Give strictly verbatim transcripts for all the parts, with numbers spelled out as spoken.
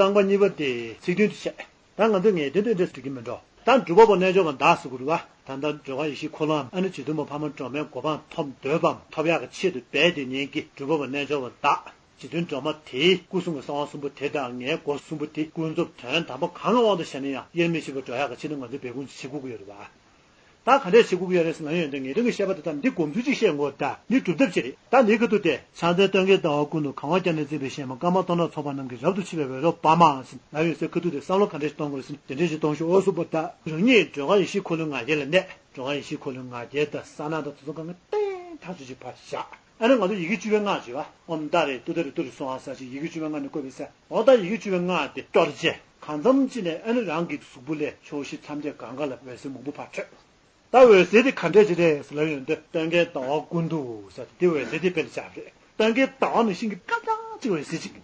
རྐང་པ་གཉིས་པ་དེ་ཚིག་དོན་དུ་བཤད། ད་ང་ཚོས་ངེས་དོན་དེ་འདྲ་འགྲིག་གི་མི་འགྲོ། ད་སྒྲུབ་པ་པོ་རྣལ་འབྱོར་པ་བདག་ཟེར་དགོས་རེད་བ། ད་ལྟ་སྒྲོལ་དཀར་ཡེ་ཤེས་འཁོར་ལོའམ་ཨ་ནི་རྗེ་བཙུན་མོ་འཕགས་མ་སྒྲོལ་མའི་གོ་འཕང་ཐོབ་འདོད་པའམ་ཐོབ་ཡག་གི་ཆེད་དུ་འབད་དེ་ཉིད་ཀྱི་སྒྲུབ་པ་པོ་རྣལ་འབྱོར་པ་བདག་རྗེ་བཙུན་སྒྲོལ་མ་དེའི་སྐུ་གསུང་གི་གསང་བ་གསུམ་པོ་དེ་དང་ངའི་སྒོ་གསུམ་པོ་དེ་ཀུན་རྫོབ་དོན་དམ་པ་གང་གི་དབང་དུ་བྱས་ན་ཡང་དབྱེར་མི་ཕྱེད་པར་འགྲོ་ཡག་གི་ཆེད་དུ་ང་ཚོས་འབད་འབུངས་བྱེད་དགོས་ཀྱི་ཡོད་རེད་བ། ད་ག་འདྲས་བྱེད་དགོས་ཀྱི་ཡོད་རེད་ཟེར་ན་ཡོན་ཏན་ངེས་དོན་གྱི་བཤད་པ་དེ་དང་འདི་སྒོམ་ཚུལ་གཅིག་བཤད་དགོས། ད་འདི་སྒྲུབ་ཐབས་ཅིག་རེད། ད་འདིའི་ཁ་ཐུག་དེ་ཕྱག་འཚལ་སྟོན་ཀའི་ཟླ་བ་ཀུན་ཏུ། གང་བ་སྐྱབས་གནས་བརྩེགས་པའི་ཞལ་མ། ཀརྨ་སྟོང་ཕྲག་ཚོགས་པ་རྣམས་ཀྱིས། རབ་ཏུ་ཕྱེ་བའི་འོད་རབ་འབར་མ་ཟེར། ང་ཡོད་སའི་ཁ་ཐུག་དེ་བསམ་བློ་ག་འདྲས་གཏོང་དགོས་རེད་ཟེར་ན་དེ་འདྲས་ཞིག་གཏོང་ཤོག་འོ་གསུངས་པ་ད། རང་ཉིད་སྒྲོལ་དཀར་ཡེ་ཤེས་འཁོར་ལོའི་ང་རྒྱལ་ལ་གནས། སྒྲོལ་དཀར་ཡེ་ཤེས་འཁོར་ལོའི་ང་རྒྱལ་དང་ས་ནང་དང་དེ་ཚོ་གང་ག་བརྟན་ཐག་ཆོད་ཅིག་ཕར་བཞག་ཨ་ནི་ང་ཚོ་ཡི་གེ་བཅུ་པའི་སྔགས་བརྗོད་པ། ཨོཾ་ཏཱ་རེ་ཏུཏྟཱ་རེ་ཏུ་རེ་སྭཱ་ཧཱ་ཟེར་ཅིག་ཡི་གེ་བཅུ་པའི་སྔགས་ནས་བཀོད་པའི་ཚེ། འོ་ད་ཡི་གེ་བཅུ་པའི་སྔགས་དེ་སྐྱོར་བྱས། གང་འཚམ་ཅིག་ནས་ཨ་ནི་རང་གི་གཟུགས་པོ་ལས་ཕྱོགས་བཞི་མཚམས་བརྒྱད་གང་ག་ལ་འོད་ཟེར་མང་པོ་ཕར་འཕྲོས། ད་འོད་ཟེར་དེ་ག་འདྲས་ཅིག་རེད་ཟེར་ལབ་ཡོང་དུས་སྟོན་ཀའི་ཟླ་བ་ཀུན་ཏུ་ཟེར་དེ་འོད་ཟེར་དེ་དཔེ་ལ་བཞག་རེད། སྟོན་ཀའི་ཟླ་བ་ནང་བཞིན་གྱི་སྐར་ཆ་གཅིག་འོད་ཟེར་གཅིག་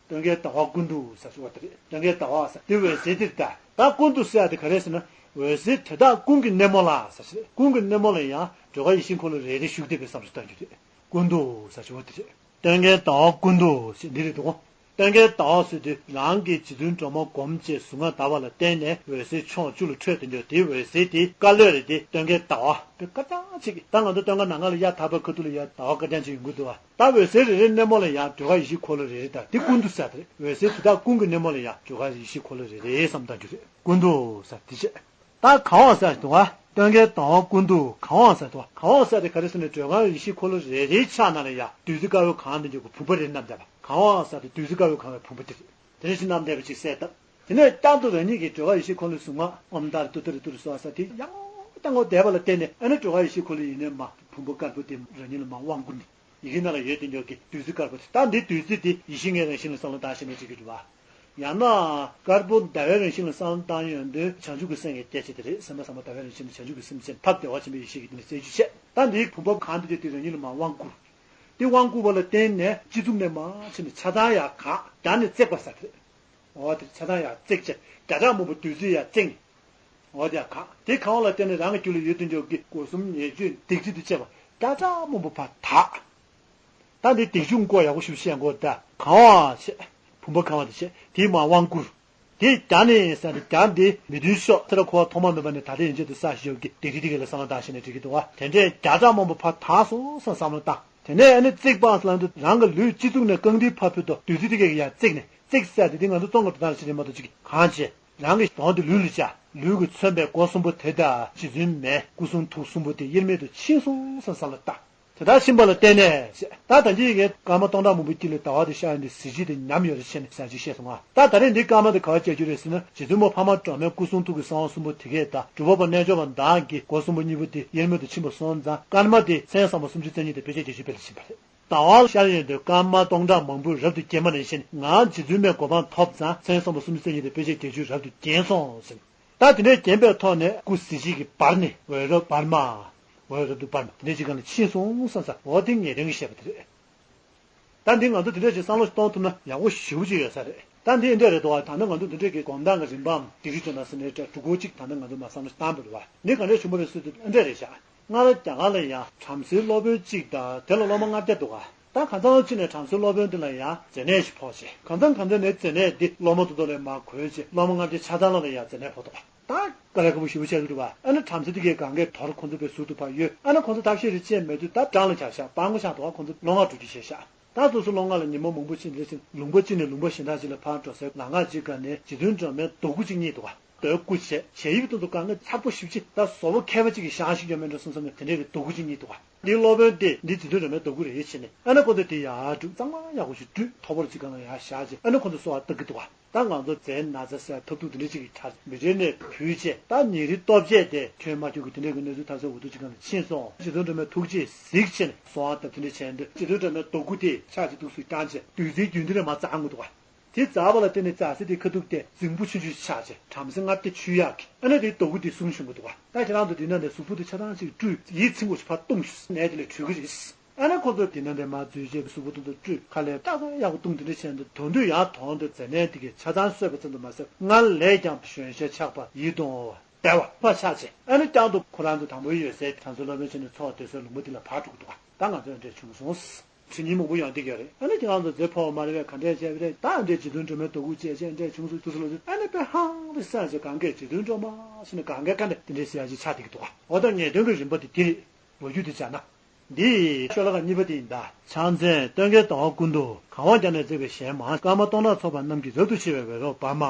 སྟོན་ཀའི་ཟླ་བ་ཀུན་ཏུ་ཟེར་ཞུ་བ་དེ་རེད། སྟོན་ཀའི་ཟླ་བ་ཟེར་དེ་འོད་ཟེར་དེ་རེད། ད་ཀུན་ཏུ་ཟེར་ཡ་དེ་ག་རེ་ཟེར་ན། འོད་ཟེར་དེ་དག་ཀུན་གྱི་སྣེ་མོ་ལ་ཟེར་ཞེས། ཀུན་གྱི་སྣེ་མོ་ལ་ཡང་སྒྲོལ་དཀར་ཡེ་ཤེས་འཁོར་ལོ་རེ་རེ་བཞུགས་བསྡད་པའི་བསམ་བློ་གཏོང་རྒྱུ་རེད། ཀུན་ཏུ་ཟེར་ཞུ་བ་དེ་རེད། སྟོན་ཀའི་ཟླ་བ་ཀུན་ཏུ་ཞེས་འདི་རེད་འདུག་སྟོན་ཀའི་ཟླ་བ་ཟེར་དུས་རང་གིས་རྗེ་བཙུན་སྒྲོལ་མ་སྒོམ་བྱས་གཟུངས་སྔགས་བཟླས་པ་ལ་བརྟེན་ནས་འོད་ཟེར་ཕྱོགས་བཅུ་ལ་འཕྲོས་དེ་འདྲ་དེའི་འོད་ཟེར་དེ་སྐར་ལོས་རེད་དེ་སྟོན་ཀའི་ཟླ་བ་དཔེ་སྐར་རྐྱང་གཅིག་ད་ང་ཚོ་སྟོན་ཁ་ནང་ཁ་ལ་གཡའ་དག་པའི་ཁ་ཐུག་ལ་ཡ་ཟླ་བ་སྐར་རྐྱང་གཅིག་ཡོང་གི་འདུག་བ། ད་འོད་ཟེར་རེ་རེའི་སྣེ་མོ་ལ་ཡང་སྒྲོལ་དཀར་ཡེ་ཤེས་འཁོར་ལོ་རེ་རེ་དང་དེ་ཀུན་ཏུ་ཟེར་དེ་རེད། འོད་ཟེར་དེ་དག་ཀུན་གྱི་སྣེ་མོ་ལ་ཡང་སྒྲོལ་དཀར་ཡེ་ཤེས་འཁོར་ལོ་རེ་རེ་བསམ་བཏང་རྒྱུ་རེད། ཀུན་ཏུ་ཟེར་དེ་བྱས། ད་གང་བ་ཟེར་དུ་བ། སྟོན་ཀའི་ཟླ་བ་ཀུན་ཏུ་གང་བ་ཟེར་དུ་བ། གང་བ་ཟེར་དེ་ག་རེ་ཟེར་ན་སྒྲོལ་དཀར་ཡེ་ཤེས་འཁོར་ལོ་རེ་རེའི་ཕྱག་ན་ལ་ཡ་བདུད་རྩི་དཀར་པོས་གང་དུ་འཇུག་གི་བུམ་པ་རེ་བསྣམས་བསྡད་པ། གང་བ་ཟེར་དེ་བདུད་རྩི་དཀར་པོས་གང་བའི་བུམ་པ་དེ་རེད། དེ་རེ་ཞིག་བསྣམས་བསྡད་པ་ཅིག་གསལ་བཏབ། དེ་ནས་བསྐྱར་དུ་རང་ཉིད་ཀྱི་སྒྲོལ་དཀར་ཡེ་ཤེས་འཁོར་ལོའི་གཟུངས་སྔགས་ཨོཾ་ཏཱ་རེ་ཏུཏྟཱ་རེ་ཏུ་རེ་སྭཱ་ཧཱ་ཟེར་དེ་ཡང་བསྐྱར་བསྡད་པ་ལ་བརྟེན་ནས་ཨ་ནི་སྒྲོལ་དཀར་ཡེ་ཤེས་འཁོར་ལོ་ཡིན་ནའི་མ་བུམ་པ་དཀར་པོ་དེ་རང་ཉིད་ལ་མ་དབང་བསྐུར་ནས། ཡི་གེ་ནང་ལ་ཡོད་དེ་འཇོག་གི་བདུད་རྩི་དཀར་པོ་དེ་ད་འདི་བདུད་རྩི་དེ་ཡེ་ཤེས་ལྔའི་རང་བཞིན་ལ་བསམ་བློ་བཏང་ཞེས་ནས་བྲིས་ཀྱི་འདུག་བ། ཡང་ན་དཀར་པོ་ཟླ་བའི་རང་བཞིན་ལ་བསམ་བློ་བཏང་ཡོང་དུས་བྱང་ཆུབ་ཀྱི་སེམས་ཀྱི་སྐྱེ་མཆེད་དེ་རེད། སེམས་པ་བསམ་པ་ཟླ་བའི་རང་བཞིན་ལ་བྱང་ཆུབ་ཀྱི་སེམས་ཅན་ཐབས་བདེ་བ་ཆེན་པོའི་ཡེ་ཤེས་ཀྱི་དེ་ནས་རྩེ་གཅིག་བྱས། ད་འདིའི་བུམ་པ་གང་དེ་དེ་རང་ཉིད་ལ་མ་དབང་བསྐུར། དེ་དབང་བསྐུར་བ་ལ་བརྟེན་ནས་སྤྱི་གཙུག་ནས་མར་ཕྱིན་ནས་ཆ་ཚང་ཡར་གང་བརྒྱབ་ནས་བརྩེགས་པ་ཟེར་དེ་རེད། འོ་དེ་ཆ་ཚང་ཡར་བརྩེགས་བྱས་བརྒྱ་ཕྲག་མང་པོ་བདུད་རྩི་ཡར་བརྩེགས་ནས། འོ་དེ་གང་དེ་གང་བ་ལ་བརྟེན་ནས་རང་གི་རྒྱུད་ལ་ཡོད་དུ་འཇོག་གི་སྒོ་གསུམ་ཉེས་སྤྱོད་སྡིག་སྒྲིབ་དང་བཅས་པ་བརྒྱ་ཕྲག་མང་པོ་ཕར་དག་ད་འདི་སྡིག་སྦྱོང་སྐོར་ཡག་པོ་ཞིག་བཤད་དགོས། ད་གང་བ་བྱས། བུམ་པ་གང་བ་དེ་བྱས་དེའི་མར་དབང་བསྐུར། དེ་བརྒྱབ་ནས་ཟེར་ཏེ་བརྒྱབ་འདི་མི་མཐུན་ཕྱོགས་ཚེ་རབས་འཁོར་བ་ཐོག་མ་མེད་པ་ནས་ད་ལྟའི་ཡན་ཆད་དུ་བསགས་བཞག་གི་སྡིག་སྒྲིབ་དེ་ག་ལ་བསམ་བློ་བཏང་ཞེས་ནས་བྲིས་ཀྱི་འདུག་བ། དེ་འདྲས་བརྒྱ་ཕྲག་མང་པོ་ཕར་དག་སོང་བསམ་བསམ་བློ་བཏང་། དེ་ནས་ཨ་ནི་བརྩེགས་པ་ལབ་དུས་རང་གི་ལུས་སྤྱི་གཙུག་ནས་རྐང་མཐིལ་ཕར་ཕུད་དོ་བདུད་རྩི་དེ་ག་ཡར་བརྩེགས་ནས་བརྩེགས་ཟེར་ཏེ་འདི་ང་ཚོ་ཙོང་ཁ་འགྲོ་སྟངས་ལ་ཕྱིན་ནས་མ་གཏོགས་ཅིག་གང་བྱས། རང་གི་གདོང་དེ་ལུས་ལ་བཅའ། ལུས་ཀྱིས་མཚོན་པའི་སྒོ་གསུམ་པོ་དེ་དག་རྗེ་བཙུན་མའི་སྐུ་གསུང་ཐུགས་གསུམ་པོ་དེ་དབྱེར་མེད་དུ་ཕྱིན་སོང་བསམ་བསམ་བློ་བཏང་། དེ་ལྟར་ཕྱིན་པ་ལ་བརྟེན་ནས་ཞེས། ད་ད་གིན་ངས་སྐར་མ་སྟོང་ཕྲག་མང་པོའི་དཀྱིལ་ལ་ཟླ་བ་དེ་ཤར་ཡོང་དུས་གཟི་བརྗིད་དེ་ཉམས་ཡོད་རེད་ཟེར་ནས་ཟེར་ཅིག་བཤད་སོང་ང་། ད་ད་རེས་འདི་སྐར་མ་དེ་ག་བ་བྱ་རྒྱུ་རེད་ཟེར་ན་རྗེ་བཙུན་མོ་འཕགས་མ་སྒྲོལ་མའི་སྐུ་གསུང་ཐུགས་ཀྱི་གསང་བ་གསུམ་པོ་དེ་གས་དང་སྒྲུབ་པ་པོ་རྣལ་འབྱོར་པ་བདག་གི་སྒོ་གསུམ་པོ་གཉིས་པོ་དེ་དབྱེར་མེད་དུ་ཕྱིན་པ་སོང་ཙང་སྐར་མ་དེ་མཚན་བཟང་པོ་སུམ་ཅུ་རྩ་གཉིས་དང་དཔེ་བྱད་བརྒྱད་ཅུ་དཔེ་ལ་ཕྱིན་པ་རེད། ཟླ་བ་ཤར་ཡོང་དུས་སྐར་མ་སྟོང་ཕྲག་མང་པོས་རབ་ཏུ་བརྒྱན་པ་ནང་བཞིན་ང་རྗེ་བཙུན་མའི་གོ་འཕང་ཐོབ་ཙང་མཚན་བཟང་པོ་སུམ་ཅུ་རྩ་གཉིས་དང་དཔེ་བྱད་བརྒྱད་ཅུས་རབ་ཏུ་བརྒྱན་སོང་ཟེར། ད་དེ་འདྲའི་བརྒྱན་པའི་ཐོག་ནས་སྐུ་གཟི་བརྗིད་ཀྱིས་འབར་ནས་འོད་རབ་འབར་མ། འོད་རབ་ཏུ་འབར་མ་དེ་འདྲའི་ཅིག་སྒང་ལ་ཕྱིན་སོང་བསམ་ས་འོ་དེ་ངེས་དོན་གྱི་བཤད་པ་དེ་རེད། ད་འདི་ང་ཚོ་དེ་འདྲ་ཞིག་བསམ་བློ་ཞིག་གཏོང་ཐུབ་ན་ཡག་པོ་ཞེ་པོ་ཅིག་ཡོད་ས་རེད། ད་འདི་འདྲ་རེད་དོ། ད་ནི་ང་ཚོ་འདི་འདྲ་གི་སྒོམ་སྟངས་ཀྱི་རིམ་པའམ་སྡིག་སྒྲིབ་སྦྱོང་སྟངས་ཟེར་ནའི་འདྲ་གྲུ་གུ་གཅིག་ད་ནི་ང་ཚོ་མ་བསམ་བློ་ཞིག་བཏང་བ་རེད་བ། འདི་ག་འདྲ་ཞུམ་པ་རེད་ཟེར་དུས་འདི་འདྲ་རེད་ཤག་སྔར་རྒྱ་གར་ལ་ཡང་བྲམ་ཟེའི་སློབ་དཔོན་གཅིག་དང་དེ་ལ་སློབ་མ་ལྔ་བརྒྱ་འདུག་ག་ད་གང་ཚང་ཅི་ནས་བྲམ་ཟེའི་སློབ་དཔོན་དེ་ལ་ཡང་མཛེ་ནད་ཞིག་ཕོག་བྱས། གང་ཚང་གང་ཚང་ནས་མཛེ་ནད་འདི་སློབ་མ་དེ་ཚོ་ལ་མར་འགོས་བྱས་སློབ་མ་ལྔ་བརྒྱ་ཆ་ཚང་ལ་ལ་ཡང་མཛེ་ནད་ཕོག་འདུག་ད་དཀའ་ལས་ཁག་པོ་ཞེ་པོ་ཆགས་ཀྱི་འདུག་བ། ཨ་ནི་བྲམ་ཟེ་དེ་གས་གང་གས་དོར་ཁོང་ཚོ་པའི་ཟུར་དུ་ཕར་གཡོལ། ཨ་ནི་ཁོང་ཚོ་ཐབས་ཤེས་རེ་བྱས་མེད་དུས་ད་འགྲམ་ལ་བཞག་བཞག་སྤྲང་པོ་ཆགས་འདུག་བ། ཁོང་ཚོ་ལོང་བ་འགྲོ་རྒྱུ་བྱས་ཤག་ད་སོ་སོ་ལོང་བ་ལ་ཉིན་མོ་མང་པོ་ཕྱིན་རེ་ཕྱིན་ལུང་པ་གཅིག་ནས་ལུང་པ་གཞན་དག་ཅིག་ལ་ཕར་འགྲོ་སའི་ལམ་ཁ་ཅིག་སྒང་ནས་རྗེ་བཙུན་སྒྲོལ་མའི་རྡོ་སྐུ་ཅིག་རྙེད་འདུག་བ། རྡོའི་སྐུ་བྱས་བྱས་དབྱིབས་དེ་ཚོ་གང་ག་མཚར་པོ་ཞེ་པོ་ཅིག་ད་བཟོ་བོ་མཁས་པ་ཅིག་གིས་བཞེངས་ཤིག་ཡོད་མེད་འགྲོ་བསམ་བསམ་ནས་དེ་འདྲའི་གི་རྡོ་སྐུ་ཅིག་རྙེད་འདུག་བ། འདི་སློབ་དཔོན་དེ་འདི་རྗེ་བཙུན་སྒྲོལ་མའི་རྡོ་སྐུ་རེད་བྱས་ནས་ཨ་ནི་ཁོ་ཚོ་དེ་ཡར་བསྒྲུགས་གཙང་མ་ཡག་པོ་ཞིག་བསྒྲུགས་ཐོག་ཕོར་ཅིག་སྒང་ལ་ཡར་བཞག་བྱས་ཨ་ནི་ཁོ་ཚོ་གསོལ་བ་བཏབ་ཀྱི་འདུག་བ། ད་ང་ཚོ་རྫས་ན་ཚ་ཟས་ཐབས་སྡུག་འདི་འདྲ་ཅིག་གི་གྲས་མི་རེ་ནས་བུད་བྱས་ད་ཉིན་རེའི་ལྟོ་ཆས་དེ་ཁྱོན་མ་ཁྱོན་གྱི་དེ་འདྲའི་གི་གནས་ཚུལ་ད་གཟོད་འུ་ཐུག་ཅིག་སྒང་ལ་ཕྱིན་སོང་། རྗེ་བཙུན་སྒྲོལ་མའི་ཐུགས་རྗེས་གཟིགས་བྱས་ནས་གསོལ་བ་བཏབ་དེ་འདྲ་བྱས་འདུག་རྗེ་བཙུན་སྒྲོལ་མའི་རྡོ་སྐུ་དེ་ཕྱག་ཅིག་ཏུ་སུས་བཏང་བྱས་བདུད་རྩིའི་རྒྱུན་འདི་ནས་མར་འཛག་གི་འདུག་བ། དེ་འཛག་པ་ལ་བརྟེན་ནས་རྫ་ཟེ་དེའི་ཁ་ཐུག་དེ་རྫིང་བུ་ཆུང་ཆུང་ཞིག་ཆགས་བྱས་བྲམ་ཟེ་ལྔ་བརྒྱ་མཆོད་ཡག་གི་ཨ་ནི་དེའི་རྡོ་སྐུ་དེ་གསུང་བྱུང་གི་འདུག་བ། ད་ཁྱེད་རང་ཚོ་དེ་ན་ནས་གཟུགས་པོ་དེ་ཆ་ཚང་ཅིག་བཀྲུས་ཡིད་ཚིམ་པོ་ཞིག་ཕར་བཏུང་ཤོག་ནད་དེ་ལས་གྲོལ་གི་རེད། ཨ་ནི་ཁོ་ཚོ་དེ་ན་ནས་མར་འཛུལ་བྱས་གཟུགས་པོ་དེ་ཚོ་བཀྲུས་ཁ་ལས་ཏག་ཏག་ཡག་པོ་བཏུང་དེ་འདྲ་བྱས་འདུག་དོན་དུ་ཡར་དོན་དུ་མཛེ་ནད་དེ་གས་ཆ་ཚང་གསོས་པ་ཙམ་དུ་མ་ཟད་སྔར་ལས་ཀྱང་གཞོན་ཤས་ཆགས་པ་ཡིད་དུ་འོང་བ་བདེ་བ་ཕར་ཆགས་བྱས་ཨ་ནི་བསྐྱར་དུ་ཁོ་རང་ཚོ་དང་པོའི་ཡོད་སའི་བྲམ་ཟེ་སློབ་དཔོན་བྱས་ནས་འཚོ་བ་སྡོད་སའི་ལུང་པ་འདི་ལ་ཕར་འགྲོ་གི་འདུག་བ། ད་ང་ཚོ་འདྲ་བྱུང་སོང་། དྲི་ཉིན་མང་པོ་ཡོང་བསྡད་ཀྱི་ཡོད་རེད། ཨ་ནི་ཁྱེད་རང་ཚོ་རྫས་ཕོག་མ་རེད་པས། ག་འདྲས་བྱས་པ་རེད། ད་འདྲས་རྗེ་བཙུན་སྒྲོལ་མའི་རྡོ་སྐུ་བཅས་བཅས་འདྲས་བྱུང་སོང་། དུས་སུ་ལོ་ཚོད་ཨ་ནི་དཔེ་ཧང་དེ་སངས་རྒྱས་གང་གས་རྗེ་བཙུན་སྒྲོལ་མ་ཟེར་ནས་གང་གས་ག་འདྲས་དེ་འདྲས་ཟེར་ཡ་ཅིག་ཆགས་བསྡད་ཀྱི་འདུག་ག་འོ་ད་ངེས་དོན་གྱི་རིམ་པ་དེ་འདི་རེད། ལོ་རྒྱུས་དེ་བྱས་ན། འདི་ཤོ་ལོ་ཀ་གཉིས་པ་དེ་ཡིན་ད། ཕྱག་མཚན་སྟོན་ཀའི་ཟླ་བ་ཀུན་ཏུ། གང་བ་བརྒྱ་ནི་བརྩེགས་པའི་ཞལ་མང་། སྐར་མ་སྟོང་ཕྲག་ཚོགས་པ་རྣམས་ཀྱིས། རབ་ཏུ་ཕྱེ་བའི་འོད་རབ་འབར་མ།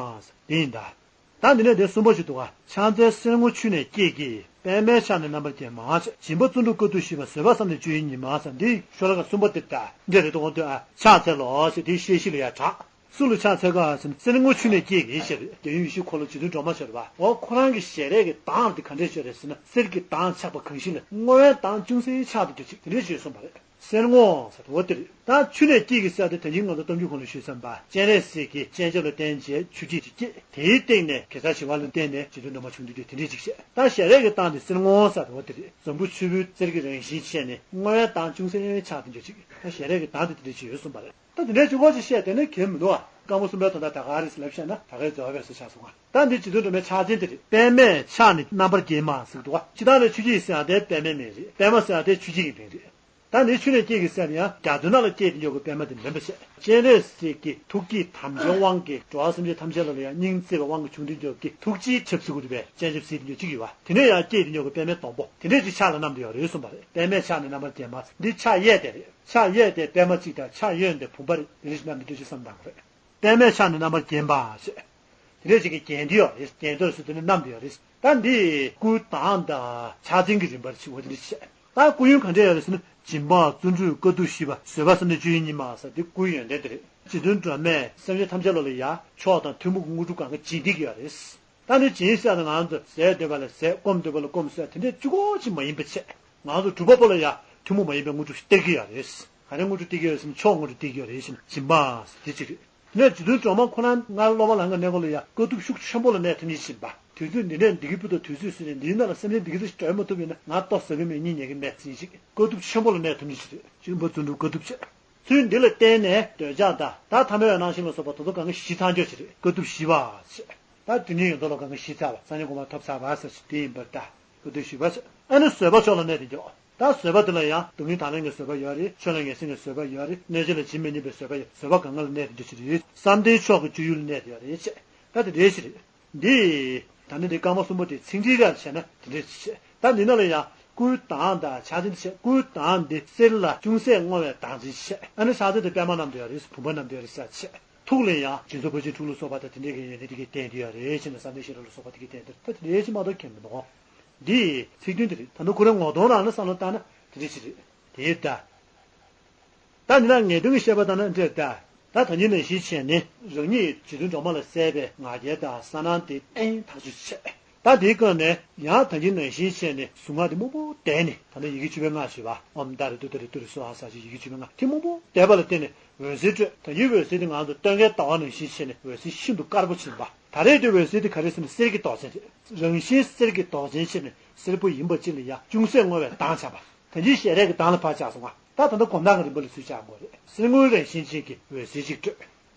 འདི་ཡིན་ད། ད་འདི་ནས་དེ་གསུམ་པ་ཞིག་འདུག་ག་ཕྱག་མཚན་གསེར་སྔོ་ཆུ་ནས་སྐྱེས་ཀྱི། པདྨས་ཕྱག་ནི་རྣམ་པར་བརྒྱན་མ། སྦྱིན་པ་བརྩོན་འགྲུས་དཀའ་ཐུབ་ཞི་བ། བཟོད་པ་བསམ་གཏན་བཅུ་ཡི་ཉི་མ། ཟེར་འདི་ཤོ་ལོ་ཀ་གསུམ་པ་དེ་ད་འདྲ་རེད་འདུག་འོ་དེ་ཨ་ཕྱག་འཚལ་ལོ་ཟེར་དེའི་བཤད་གཞི་ལ་ཡ་གྲགས། སུ་ལ་ཕྱག་འཚལ་ག་ཟེར་ན་གསེར་སྔོ་ཆུ་ནས་སྐྱེས་ཀྱི་ཞེས་རེད། དེ་ཡུལ་ཡེ་ཤེས་འཁོར་ལོ་རྗེ་བཙུན་སྒྲོལ་མ་ཞེས་རེད་པ། འོ་ཁོ་རང་གི་ཞལ་རས་ཀྱི་མདངས་དེ་ག་འདྲས་ཤིག་རེད་ཟེར་ན་གསེར་གྱི་མདངས་ཆགས་པ་གང་ཞིག་ལ་སྔོ་བའི་མདངས་ཅུང་ཟད་ཆགས་འདུག་ཅིག་དེ་འདྲས་ཞིག་གསུངས་པ་རེད། གསེར་སྔོ་ཟེར་དེ་འོ་དེ་རེད། ད་ཆུ་ནས་སྐྱེས་ཀྱི་ཟེར་དེ་ད་གིན་ང་ཚོ་གཏམ་རྒྱུད་གོང་ལ་ཞུས་ཚར་བ། སྤྱན་རས་གཟིགས་ཀྱིས་སྤྱན་ཆབ་ལ་བརྟེན་བྱས་ཆུ་སྐྱེས་ཅིག་སྐྱེས། དེའི་སྟེང་ནས་གེ་སར་ཞི་བ་ལ་བརྟེན་ནས་རྗེ་བཙུན་སྒྲོལ་མ་བྱུང་འདུག་ཅིག་དེ་འདྲས་ཅིག་བཤད། ད་ཞལ་རས་ཀྱི་མདངས་དེ་གསེར་སྔོ་ཟེར་དེ་འོ་དེ་རེད། འཛམ་བུ་ཆུ་བོའི་གསེར་གྱི་རང་བཞིན་བྱས་ནས་སྔོ་བའི་མདངས་ཅུང་ཟད་ཆགས་འདུག་ཅིག་ད་ཞལ་རས་ཀྱི་མདངས་དེ་དེ་འདྲས་ཅིག་ཡོད་གསུངས་པ་རེད། ད་དེ་འདྲའི་ཅིག་སྐོར་ཅིག་བཤད་དེ་ནི་གལ་མི་འདུག་ཨ། སྐར་མ་གསུམ་པའི་དོན་དག་ད་ག་རེ་ཟེར་ལབ་བཤད་ན་ད་གའི་རྫོགས་པའི་སོ་ཆགས་སོང་ཨ། ད་འདི་རྗེ་བཙུན་སྒྲོལ་མའི་ཕྱག་མཚན་དེ་རེད། པདྨས་ཕྱག་ནི་རྣམ་པར་བརྒྱན་མ་ཟེར་འདུག་ཨ། ཕྱི་ཐང་ལ་ཆུ་སྐྱེས་ཟེར་ཡང་དེ་པདྨའི་མིང་རེད། པདྨ་ཟེར་ཡང་དེ་ཆུ་སྐྱེས་ཀྱི་མིང་རེད། ད་འདི་ཆུ་ནས་སྐྱེས་ཀྱི་ཟེར་ཡང་རྒྱ་མཚོའི་ནང་ལ་སྐྱེས་དེ་འཇོག་གི་པདྨ་དེ་མིན་པ་བྱས། སྤྱན་རས་གཟིགས་ཀྱི་ཐུགས་ཀྱི་དམ་བཅའི་དབང་གིས་འགྲོ་བ་སེམས་ཅན་ཐམས་ཅད་ལ་ཡང་སྙིང་བརྩེ་བའི་དབང་གིས་བྱུང་དེ་འཇོག་གི་ཐུགས་རྗེའི་ཆབ་སྲིད་དགུ་སྒྲུབ་པའི་སྤྱན་ཆབ་སྲིད་དེ་འཇོག་གཅིག་ཡོད་པ། དེ་ནས་ཡང་སྐྱེས་དེ་འཇོག་གི་པདྨའི་སྡོང་པོ་དེ་འདྲས་ཅིག་ཕྱག་ལ་བསྣམས་དེ་ཡོད་རེད་གསུངས་པ་རེད། པདྨས་ཕྱག་ནི་རྣམ་པར་བརྒྱན་མ། འདི་ཕྱག་གཡས་དེ་རེད། ཕྱག་གཡས་དེ་པདྨ་གཅིག་དང་ཕྱག་གཡོན་དེ་བུམ་པ་རེད། དེ་རེད་ཅིག་བསྣམས་དེ་འདྲས་ཅིག་བསམ་བཏང་དགོས་རེད། པདྨས་ཕྱག་ནི་རྣམ་པར་བརྒྱན་པ་ཞེས། དེ་འདྲས་ཅིག་གིས་བརྒྱན་དེ་ཡོད་རེད། བརྒྱན་དོར་སུ་དེ་ནི་བསྣམས་དེ་ཡོད་རེད། ད་འདི་སྐུའི་མདངས་དང་ཕྱག་མཚན་གྱི་རིམ་པར་ཕྱེ་བ་དེ་འདྲས་བཤད། ད་སྐུ་ཡོན་ག་འདྲས་ཡོད་རེད་ཟེར་ན། སྦྱིན་པ་བརྩོན་འགྲུས་དཀའ་ཐུབ་ཞི་བ། བཟོད་པ་བསམ་གཏན་བཅུ་ཡི་ཉི་མ་ཟེར་དེ་སྐུའི་ཡོན་ཏན་དེ་རེད། རྗེ་བཙུན་སྒྲོལ་མས་སེམས་ཅན་ཐམས་ཅད་ལ་ལ་ཡ་མཆོག་དང་ཐུན་མོང་གི་དངོས་གྲུབ་གང་ག་སྦྱིན་བསྡད་ཀྱི་ཡོད་རེད། ད་ནི་སྦྱིན་ཟེར་ན་ང་ཚོ་ཟས་འདོད་པ་ལ་ཟས། སྐོམ་འདོད་པ་ལ་སྐོམ་ཟེར་དེ་འདྲའི་གཅིག་པོ་ཅིག་མ་ཡིན་པ་བྱས། ང་ཚོ་གྲུབ་པ་པོ་ལ་ཡ་ཐུན་མོང་མ་ཡིན་པའི་དངོས་གྲུབ་ཞིག་སྟེར་གྱི་ཡོད་རེད། ག་རེ་དངོས་གྲུབ་སྟེར་གྱི་ཡོད་རེད་ཟེར་ན་མཆོག་དངོས་གྲུབ་སྟེར་གྱི་ཡོད་རེད་ཟེར་ན་སྦྱིན་པ་ཟེར་དེ་གཅིག་རེད། དེ་ནས་རྗེ་བཙུན་སྒྲོལ་མ་ཁོ་རང་སྔར་སློབ་མ་ལམ་གྱི་གནས་སྐབས་ལ་ཡང་དཀའ་ཐུབ་ཤུགས་ཆེན་པོ་ལ་གནས་ཐུབ་མཁན་ཞིག་ཡིན་པ། དུས་ཚོད་འདི་འདྲས་འདི་གི་བུ་དང་དུས་ཚོད་སུ་ནས་འདིའི་ནང་ལ་སེམས་ཅན་འདི་གི་ཚོ་སྒྲོལ་མ་ཐུབ་ཡིན་ན་ང་ལྟོ་ཟ་གི་མེད་གཉིད་ཉལ་གི་མེད་ཟེར་མཁན་ཞིག་དཀའ་ཐུབ་ཆེན་པོ་ལ་གནས་ཐུབ་མཁན་ཞིག་རེད། སྦྱིན་པ་བརྩོན་འགྲུས་དཀའ་ཐུབ་ཆེ། ཚུལ་འདི་ལ་བརྟེན་ནས་འདོད་ཆགས་དང་ད་ཐ་མལ་པའི་སྣང་ཞེན་ལ་སོགས་པ་དེ་ཚོ་གང་ག་ཞི་ཚར་འགྱོ་ཞིག་རེད། དཀའ་ཐུབ་ཞི་བ་ཞེས། ད་དུས་ནི་ཡོད་མདོ་ལ་གང་ག་ཞི་ཚར་བ་སངས་རྒྱས་གོ་འཕང་ཐོབ་ཚར་བ་ཟེར་ཞིག་དེ་ཡིན་པར་ད། དཀའ་ཐུབ་ཞི་བ་ཞེས། ཨ་ནི་བཟོད་པ་མཆོག་ལ་གནས་ཏེ་འགྱོ། ད་བཟོད་པ་དེ་ལ་ཡང་སྡུག་བསྔལ་དང་ལེན་གྱི་བཟོད་པ་ཡོད་རེད། ཆོས་ལ་ངེས་ཤེས་ཀྱི་བཟོད་པ་ཡོད་རེད། གནོད་བྱེད་ལ་ཇི་མི་སྙམ་པའི་བཟོད་པ་ཡོད། བཟོད་པ་གང་ག་ལ་གནས་ཏེ་འགྱོ་ཞིག་རེད། བསམ་གཏན་མཆོག་གི་སྤྱོད་ཡུལ་ལ་གནས་ཏེ་ཡོད་རེད་ཅེས། ད་དེ་འདྲའི་ཞིག་རེད། འདི། ད་ནི་འདི་སྐར་མ་གསུམ་པོ་དེ་ཚིག་འགྲེལ་རེ་བྱས་ན་དེ་འདྲས་བྱས། ད་འདི་ནང་ལ་ཡང་སྐུའི་མདངས་དང་ཕྱག་མཚན་དེ་བྱས། སྐུའི་མདངས་འདི་གསེར་ལ་ཅུང་ཟད་སྔོ་བའི་མདངས་ཅན་བྱས། ཨ་ནི་ཕྱག་མཚན་དེ་པདྨ་བསྣམས་ཏེ་ཡོད་རེད། བུམ་པ་བསྣམས་ཏེ་ཡོད་རེད་ཟེར་བྱས། ཐུགས་ལ་ཡང་སྦྱིན་སོགས་ཕར་ཕྱིན་དྲུག་ལ་སོགས་པ་དང་དེ་འདྲའི་གི་ཡོན་ཏན་དེ་གས་བསྟན་ཏེ་ཡོད་རེད་ཅེ་ན། བསམ་གཏན་བཞི་རབ་ལ་སོགས་པ་དེ་གས་བསྟན་ཏེ། ད་དེ་འདྲའི་ཅིག་མ་གཏོགས་གང་ཡང་མི་འདུག་འདི་ཚིག་དོན་དེ་རེད། ད་ནི་ཁོ་རའི་ངོ་གདོང་རང་ལ་བསམ་བློ་བཏང་ན་དེ་འདྲས་ཅིག་རེད། དེ་ལྟ། ད་འདི་ན་ངེས་དོན་གྱི་བཤད་པ་ལྟར་ན་འདྲ་ལྟ། ད་ད་གིན་ནང་བཞིན་བྱས་ནས་རང་ཉིད་རྗེ་བཙུན་སྒྲོལ་མ་ལ་གསལ་བའི་ང་རྒྱལ་དང་གསལ་སྣང་དེ་ཨེ་ཐག་ཆོད་བྱས། ད་དེའི་སྐབས་ནས་ཡང་ད་གིན་ནང་བཞིན་བྱས་ནས་གཟུངས་སྔགས་དེ་མང་པོ་བཟླས་ནས། ད་ནི་ཡི་གེ་བཅུ་པའི་སྔགས་ཞེས་པ། ཨོཾ་ཏཱ་རེ་ཏུཏྟཱ་རེ་ཏུ་རེ་སྭཱ་ཧཱ་ཟེར་གྱི་ཡི་གེ་བཅུ་པའི་སྔགས་དེ་མང་པོ་བཟླས་པ་ལ་བརྟེན་ནས་འོད་ཟེར་སྤྲོས། ད་གིན་འོད་ཟེར་དེ་ང་ཚོ་སྟོན་ཀའི་ཟླ་བ་ནང་བཞིན་བྱས་ནས་འོད་ཟེར་ཤིན་ཏུ་དཀར་པོ་ཅིག་ཡིན་པ། ད་རེས་དེ་འོད་ཟེར་དེ་ག་རེ་ཟེར་ན་གསེར་གྱི་མདོག་ཅན་རེད། རང་བཞིན་གསེར་གྱི་མདོག་ཅན་བྱས་ནས་སེར་པོ་ཡིན་པ་ཅིག་ལ་ཡང་ཅུང་ཟད་སྔོ་བའི་མདངས་ཆགས་པ། ད་གིན་ཞལ་རས་ཀྱི་མདངས་ལ་ཕར་བཞག་སོང་ང་། ད་ད་ལྟ་སྒོམ་སྟངས་ཀྱི་རིམ་པ་ལ་ཚུར་བཞག་དགོས་རེད། གསེར་སྔོའི་རང་བཞིན་ཅན་གྱི་འོད་ཟེར་ཅིག་སྤྲོས།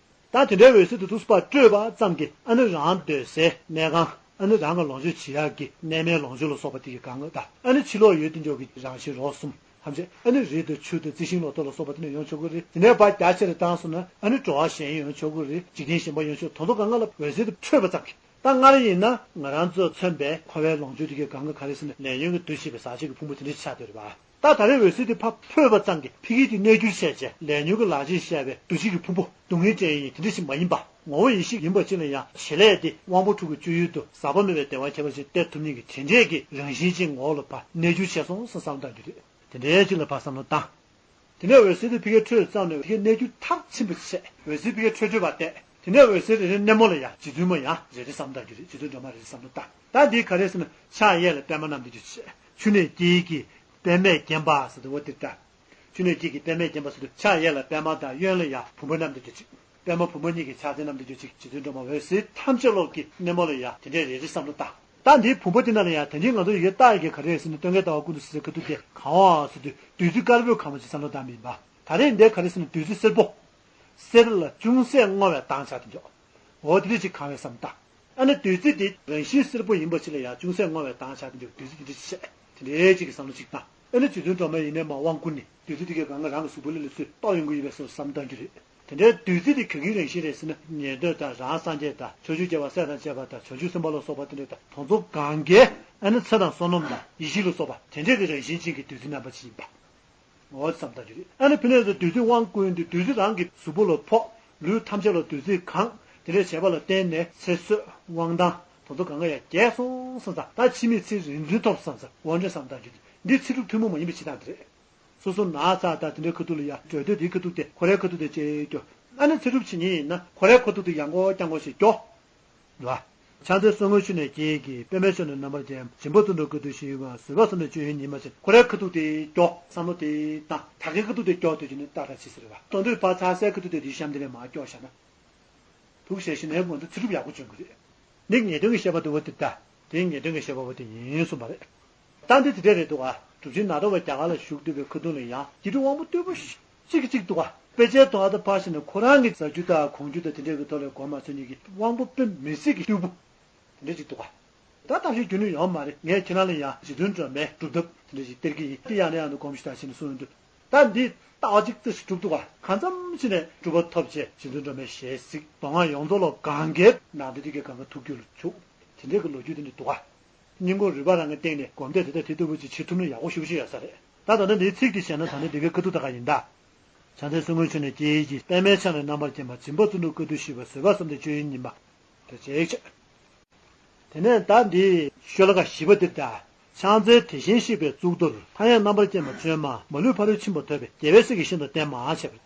ད་དེ་འདྲའི་འོད་ཟེར་དེ་ཚོ་ཕར་སྤྲོས་པ་ཙམ་གྱིས་ཨ་ནི་རང་སྡོད་སའི་གནས་ཁང་། ཨ་ནི་རང་གི་ལོངས་སྤྱོད་བྱེད་ཡག་གི་གནས་མལ་ལོངས་སྤྱོད་ལ་སོགས་པ་དེ་གའི་སྒང་ལ། ད་ཨ་ནི་ཕྱི་ལོགས་ཡོད་དེ་འཇོག་གི་རང་བཞིན་རོ་གསུམ་ཐམས་ཅད། ཨ་ནི་རི་དང་ཆུ་དང་རྩི་ཤིང་ལོ་ཏོག་ལ་སོགས་པ་དེ་ནས་ཡོང་ཆོག་གི་རེད། དེ་ནས་ཕར་རྒྱ་ཆེར་བཏང་སོང་ན་ཨ་ནི་འགྲོ་བ་གཞན་ཡོང་ཆོག་གི་རེད། འཇིག་རྟེན་གཞན་པ་ཡོང་ཆོག་དེ་ཚོ་གང་ག་ལ་འོད་ཟེར་དེ་འཕྲོས་པ་ཙམ་གྱིས། ད་སྔར་ཡིན་ན་ང་རང་ཚོ་མཚོན་པའི་འཁོར་བའི་ལོངས་སྤྱོད་དེ་གའི་སྒང་ག་ག་རེ་ཟེར་ན་ལས་ཉོན་གྱི་འདུ་བྱེད་པའི་ཟག་བཅས་ཀྱི་ཕུང་པོ་དེ་འདྲ་ཆགས་བསྡད་རེད་པ། ད་ད་རེས་འོད་ཟེར་དེ་ཕར་འཕོས་པ་ཙམ་གྱིས་ཕ་གི་དེ་གནས་འགྱུར་བྱས་བྱས་ལས་ཉོན་གྱི་ལག་རྗེས་བཤད་པའི་འདུ་བྱེད་ཀྱི་ཕུང་པོ་སྡུག་བསྔལ་ཅན་ཡིན་དེ་འདྲ་ཞིག་མ་ཡིན་པ། ངོ་བོ་ཡེ་ཤེས་ཡིན་པ་ཅིག་ལ་ཡང་བྱེད་ལས་དེ་དབང་པོ་དྲུག་གི་སྤྱོད་ཡུལ་དུ་ཟག་པ་མེད་པའི་བདེ་བ་ཁྱད་པར་ཅན་སྟེར་ཐུབ་མཁན་གྱི་དེ་འདྲས་ཀྱི་རང་བཞིན་ཅན་ངོ་བོ་ལ་ཕར་གནས་འགྱུར་བྱས་སོང་ཟེར་བསམ་བློ་བཏང་རྒྱུ་རེད། དེ་འདྲའི་ཅིག་ལ་ཕར་བསམ་བློ་བཏང་། དེ་ནས་འོད་ཟེར་དེ་ཕ་གིར་འཕྲོས་ཙམ་ནས་ཕ་གིར་གནས་འགྱུར་མཐར་ཕྱིན་པ་བྱས། འོད་ཟེར་ཕ་གིར་འཕྲོས་འཕྲོས་པ་བལྟས། དེ་ནས་འོད་ཟེར་རེ་རེ་སྣེ་མོ་ལ་ཡང་རྗེ་བཙུན་མ་ཡང་རེ་རེ་བསམ་བློ་བཏང་རྒྱུ་རེད། རྗེ་བཙུན་སྒྲོལ་མ་རེ་རེ་བསམ་བློ་བཏང་། ད་འདི་ག་རེ་ཟེར་ན་ཕྱག་གཡས་ལ་པདྨ་བསྣམས་ཏེ་རྒྱུ་བྱས། ཆུ་ནས་སྐྱེས་ཀྱི་པདྨས་བརྒྱན་པ་ཟེར་དུས་འོ་དེ་ལྟ། ཆུ་ནས་སྐྱེས་ཀྱི་པདྨས་བརྒྱན་པ་ཟེར་དུས་ཕྱག་གཡས་ལ་པདྨ་དང་གཡོན་ལ་ཡང་བུམ་པ་བསྣམས་ཏེ་རྒྱུ་བྱས། པདྨ་བུམ་པ་གཉིས་ཀྱི་ཕྱག་མཚན་བསྣམས་ཏེ་རྒྱུ་བྱས། རྗེ་བཙུན་སྒྲོལ་མ་འོད་ཟེར་ཐམས་ཅད་རློབ་ཀྱི་སྣེ་མོ་ལ་ཡང་དེ་འདྲའི་རེ་རེ་བསམ་བློ་བཏང་། ད་འདིའི་བུམ་པ་དེ་ནང་ལ་ཡང་ད་གིན་ང་ཚོ་ཡི་གེ་བཏགས་ཡི་གེ་ག་རེ་ཟེར་ན་སྟོན་ཀའི་ཟླ་བ་ཀུན་ཏུ་ཟེར་ཁ་ཐུག་དེ་གང་བ་ཟེར་དུས་བདུད་རྩི་དཀར་པོའི་ཁ་མ་ཅིག་བསམ་བློ་བཏང་མིན་པ། ད་རེས་འདི་ག་རེ་ཟེར་ན་བདུད་རྩི་སེར་པོ། གསེར་ལ་ཅུང་ཟད་སྔོ་བའི་མདངས་ཆགས་དེ་འཇོག་འོ་དེ་འདྲ་ཅིག་གང་བའི་བསམ་བཏང་། ཨ་ནི་བདུད་རྩི་དེ་རང་བཞིན་སེར་པོ་ཡིན་པ་ཅིག་ལ་ཡང་ཅུང་ཟད་སྔོ་བའི་མདངས་ཆགས་དེ་འཇོག་བདུད་རྩི་དེ་འདྲ་ཅིག་བཤད། དེ་འདྲའི་ཅིག་གི་བསམ་བློ་ཅིག་བཏང་། ཨ་ནི་རྗེ་བཙུན་སྒྲོལ་མ་ཡིན་ནའི་མར་དབང་བསྐུར་ནས། བདུད་རྩི་དེ་གའི་སྒང་ག་རང་གི་གཟུགས་པོ་ལ་ལ་ཚུར་གཏོར་ཡོང་གི་ཡོད་པའི་བཟོ་བསམ་བཏང་རྒྱུ་རེད། དེ་འདྲའི་བདུད་རྩི་དེ་ག་གི་རང་བཞིན་རེད་ཟེར་ན། ཉན་ཐོས་དང་རང་སངས་རྒྱས་དང་ཕྱོགས་བཅུའི་རྒྱལ་བ་སྲས་དང་བཅས་པ་དང་བྱང་ཆུབ་སེམས་དཔའ་ལ་སོགས་པ་དེ་འདྲ་དང་དེ་ཚོ་གང་གའི་ཨ་ནི་ཚེ་དང་བསོད་ནམས་དང་ཡེ་ཤེས་ལ་སོགས་པ་དེ་འདྲའི་གི་རང་བཞིན་ཅན་གྱི་བདུད་རྩི་རྣམ་པ་ཅིག་ཡིན་པ། འོ་བསམ་བཏང་རྒྱུ་རེད། ཨ་ནི་ཕི་ནས་བདུད་རྩི་དབང་བསྐུར་དུས་བདུད་རྩི་རང་གི་གཟུགས་པོ་ལ་ཕོག་ལུས་ཐམས་ཅད་ལ་བདུད་རྩིས་གང་། དེ་འདྲ་བྱས་པ་ལ་བརྟེན་ནས་ཚེ་བསོད་དབང་ཐང་དེ་ཚོ་གང་ག་ཡང་རྒྱས་སོང་བསམ་ཙང་། ད་ཕྱི་མའི་ཚེ་རིག་འཛིན་ཐོབ་བསམ་ཙང་། འོ་འདྲ་བསམ་བཏང་རྒྱུ་རེད། འདི་ཚེ་སྒྲུབ་ཐུན་མོང་མ་ཡིན་པའི་བྱེད་སྟངས་དེ་རེད། སོ་སོ་ན་ཚ་དང་དེ་འདྲའི་ཁ་ཐུག་ལ་ཡ་བྲོས་དུས་དེའི་ཁ་ཐུག་དེ་ཁོ་རའི་ཁ་ཐུག་དེ་བཅད་སྐྱོ། ཨ་ནི་ཚེ་སྒྲུབ་བྱེད་མཁན་ཡིན་ན་ཁོ་རའི་ཁ་ཐུག་དེ་ཡང་སྐོར་རྐྱང་སྐོར་ཞིག་སྐྱོ། རེད་བ། ཕྱག་འཚལ་གསུང་མགོན་ཆུ་ནས་སྐྱེས་ཀྱི། པདྨས་ཕྱག་ནི་རྣམ་པར་བརྒྱན། སྦྱིན་པ་ཙམ་དུ་དཀའ་ཐུབ་ཞི་བ། བཟོད་པ་ཙམ་དུ་སྤྱོད་ཡུལ་ཉིད་མ་ཆེན། ཁོ་རའི་ཁ་ཐུག་དེ་སྐྱོ། བསམ་བློ་དེ་བཏང་། ད་གའི་ཁ་ཐུག་དེ་སྐྱོ་དུས་ཀྱི་ནི་ཏག་ཏག་བྱེད་ཟེར་བ། དོན་དུ་ཕར་ཚ་སའི་ཁ་ཐུག་དེ་དེའི་གཤམ་དེ་ནས་མར་སྐྱོ་བཞག་ན། ཐུགས་ཞེ་ཞི་ནས་ང་ཚོ་ཚེ་སྒྲུབ་ཡག་པོ་བྱུང་གི་རེད། འདི་ངེས་དོན་གྱི་བཤད་པ་དེ་བ་དེ་ད། དེ་ངེས་དོན་གྱི་བཤད་པ་བ་དེ་ཡིན་གསུངས་པ་རེད། ད་འདི་དེ་འདྲ་རེད་འདུག་ག་གྲུབ་ཆེན་ནཱ་རོ་པ་རྒྱ་གར་ལ་བཞུགས་སྡོད་པའི་ཁ་ཐུག་ལ་ཡང་རྗེ་དྲུང་དབང་པོ་རྟུལ་པོ་གཅིག་གིས་གཅིག་འདུག་ག་དཔེ་ཆའི་ཐོག་ཏུ་ཕར་ཕྱིན་ནས་ཁོ་རང་གི་ཟ་རྒྱུ་དང་གོན་རྒྱུ་དང་དེ་འདྲའི་གི་ཐོག་ལ་མགོ་མ་ཚོས་མཁན་གྱི་དབང་པོ་དཔེ་མི་སྲིད་ཀྱི་རྟུལ་པོ་དེ་འདྲ་གཅིག་འདུག་ག་ད་གཏམ་བཤད་རྒྱུ་ནི་ཡོད་མ་རེད། ངས་ཁྱེད་རང་ལ་ཡང་རྗེ་བཙུན་སྒྲོལ་མའི་སྒྲུབ་ཐབས་དེ་འདྲ་ཞིག་སྟེར་གྱི་ཡིན། དེ་ཡང་ནས་ཡང་དུ་སྒོམ་ཞིག་དང་བྱས་ནས་གསུངས་ཡོང་དུས། ད་འདི་ལྟ་བ་གཅིག་ཏུ་གྲུབ་འདུག་ག་གང་འཚམ་ཞིག་ནས་སྒྲུབ་པ་ཐོབ་བྱས་རྗེ་བཙུན་སྒྲོལ་མའི་ཞལ་གཟིགས། མདོ་སྔགས་ཡོངས་རྫོགས་ལ་གང་གའི་ནང་དོན་དེ་གའི་གང་ག་ཐུགས་རྒྱུད་ལ་བཅུག་དེ་འདྲའི་གི་ལོ་རྒྱུས་དེ་འདྲ་འདུག་ག་སྙིང་ཁོང་རུས་པ་རང་གི་སྟེང་ནས་སྒོམ་བཟླས་དེ་དག་དེ་ལྟ་བུ་ཅིག་བྱེད་ཐུབ་ན་ཡག་པོ་ཞེ་པོ་ཅིག་ཡོད་ས་རེད། ད་ད་ལྟ་འདིའི་ཚིག་དེ་བཤད་ན་ད་ནི་འདི་གའི་ཁ་ཐུག་ད་ག་ཡིན་ད། ཕྱག་འཚལ་གསུང་མགོན་ཆུ་ནས་སྐྱེས་ཀྱི། པདྨས་ཕྱག་ནི་རྣམ་པར་བརྒྱན་པ། སྦྱིན་པ་ཙམ་དུ་དཀའ་ཐུབ་ཞི་བ། བཟོད་པ་ཙམ་དུ་སྤྱོད་ཡུལ་ཉིད་མ། དེ་བྱེད་ཅེས། དེ་ནས་ད་འདི་ཤོ་ལོ་ཀ་བཞི་པ་འདིར་ད། ཕྱག་འཚལ་དེ་བཞིན་གཤེགས་པའི་གཙུག་ཏོར། མཐའ་ཡས་རྣམ་པར་བརྒྱན་པ་བཅོས་མ། མ་ལུས་ཕ་རོལ་ཕྱིན་པ་ཐོབ་པའི་རྒྱལ་བའི་སྲས་ཀྱིས་ཤིན་ཏུ་བསྟེན་མ་བྱས་པ།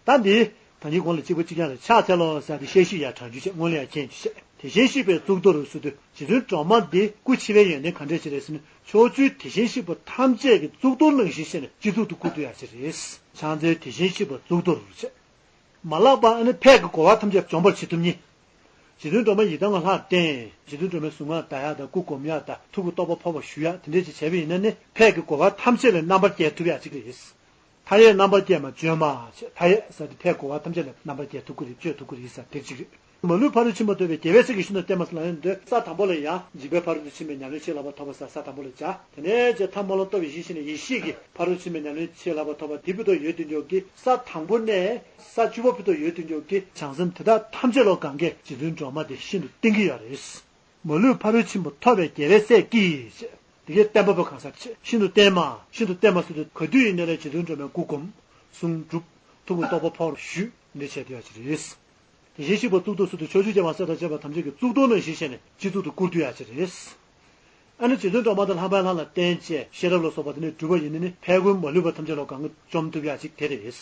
ད་འདི་ད་གིན་གོང་ལ་གཅིག་པ་གཅིག་རྐྱང་རེད། ཕྱག་འཚལ་ལོ་ཟེར་ཏེ་བཤད་གཞི་ཡར་དྲངས་རྒྱུ་བྱས། སྔོན་ལ་ཡར་མཁྱེན་རྒྱུ་བྱས། དེ་བཞིན་གཤེགས་པའི་གཙུག་ཏོར་ཟེར་དུས་རྗེ་བཙུན་སྒྲོལ་མ་འདི་སྐུ་ཕྱི་པའི་ཡོན་ཏན་ག་འདྲས་ཅིག་རེད་ཟེར་ན། ཕྱོགས་བཅུའི་དེ་བཞིན་གཤེགས་པ་ཐམས་ཅད་ཀྱི་གཙུག་ཏོར་ནང་བཞིན་བཤད་ནས་སྤྱི་གཙུག་ཏུ་བཀུར་ཐུབ་ཡ་ཅིག་རེད། ཕྱག་འཚལ་དེ་བཞིན་གཤེགས་པའི་གཙུག་ཏོར་ཟེར། མ་ལགས་པ་ཨ་ནི་ཕས་ཀྱི་རྒོལ་བ་ཐམས་ཅད་འཇོམས་པར་བྱེད་ཐུབ་མཁན། རྗེ་བཙུན་སྒྲོལ་མ་ཡི་དམ་ལ་ལྷར་བསྟེན། རྗེ་བཙུན་སྒྲོལ་མའི་གཟུངས་སྔགས་བཟླ་ཡག་དང་སྐུ་སྒོམ་ཡག་དང་ཐུགས་ཀྱི་རྟོགས་པ་ཕོག་པར་ཞུ་ཡག་དེ་འདྲས་ཅིག་བྱས་པ་ཡིན་ན་ནི་ཕས་ཀྱི་རྒོལ་བ་ཐམས་ཅད་ལས་རྣམ་པར་རྒྱལ་ཐུབ་ཡག་ཅིག་རེད། མཐའ་ཡས་རྣམ་པར་རྒྱལ་མ་བཅོས་མ་ཞེས། མཐའ་ཡས་ཟེར་དུས་ཕས་རྒོལ་བ་ཐམས་ཅད་ལས་རྣམ་པར་རྒྱལ་ཐུབ་ཀྱི་རེད། བཅོས་ཐུབ་ཀྱི་རེད་ཟེར་དེ་གཅིག་རེད། མ་ལུས་ཕ་རོལ་ཕྱིན་པ་ཐོབ་པའི་རྒྱལ་བའི་སྲས་ཀྱིས་ཤིན་ཏུ་བསྟེན་པ་ཟེར་ལབ་ཡོང་དུས། ས་དང་པོ་ལ་ཡང་འཇིགས་པའི་ཕ་རོལ་ཏུ་ཕྱིན་པའི་ཉམས་ལེན་ཆེས་ལྷག་པ་ཐོབ་པ་ཟེར་ས་དང་པོ་ལ་སྦྱར། དེ་ནས་རྗེས་ཐབས་སྨོན་ལམ་སྟོབས་ཡེ་ཤེས་ཀྱིས་ཕ་རོལ་ཕྱིན་པའི་ཉམས་ལེན་ཆེས་ལྷག་པ་ཐོབ་པ་དེ་ཕུད་དུ་ཡོད་དུས་འཇོག་གི། ས་དང་པོ་ནས་ས་བཅུ་པ་ཕུད་དུ་ཡོད་དུས་འཇོག་གི་བྱང་སེམས་དེ་དག་ཐམས་ཅད་ལ་གང་གས་རྗེ་བཙུན་སྒྲོལ་མ་དེ་ཤིན་ཏུ་བསྟེན་གྱི་ཡོད་རེད། མ་ལུས་ཕ་རོལ་ཕྱིན་པ་ཐོབ་པའི་རྒྱལ་བའི་སྲས་ཀྱིས་ཅེས། དེ་གའི་བསྟན་པ་པོ་གང་ཟག་ཅིག་ཤིན་ཏུ་བསྟེན་མ། ཤིན་ཏུ་བསྟེན་མ་ཟེར་དུས་ག་དུས་ཡིན་ནའི་རྗེ་བཙུན་སྒྲོལ་མའི་སྐུ་སྒོམ། གཟུངས་སྒྲུབ། ཐུགས་ཀྱི་རྟོགས་པ་ཕོག་པར་ཞུ། འདི་བྱས་བསྡད་ཡག་ཅིག་རེད། དེ་བཞིན་གཤེགས་པ་གཙུག་ཏོར་ཟེར་དུས་ཕྱོགས་བཅུའི་རྒྱལ་བ་སྲས་དང་བཅས་པ་ཐམས་ཅད་ཀྱི་གཙུག་ཏོར་ནང་བཞིན་བྱས་ནས་སྤྱི་གཙུག་ཏུ་བཀུར་ཐུབ་ཡག་ཅིག་རེད། ཨ་ནི་རྗེ་བཙུན་སྒྲོལ་མ་དང་ལྷག་པའི་ལྷ་ལ་བརྟེན་བྱས་ཤེས་རབ་ལ་སོགས་པ་དེ་ནས་གྲུབ་པ་ཡིན་ནའི་ནི་ཕས་རྒོལ་མ་ལུས་པ་ཐམས་ཅད་ལ་གང་ག་འཇོམས་ཐུབ་ཡག་ཅིག་དེ་རེད།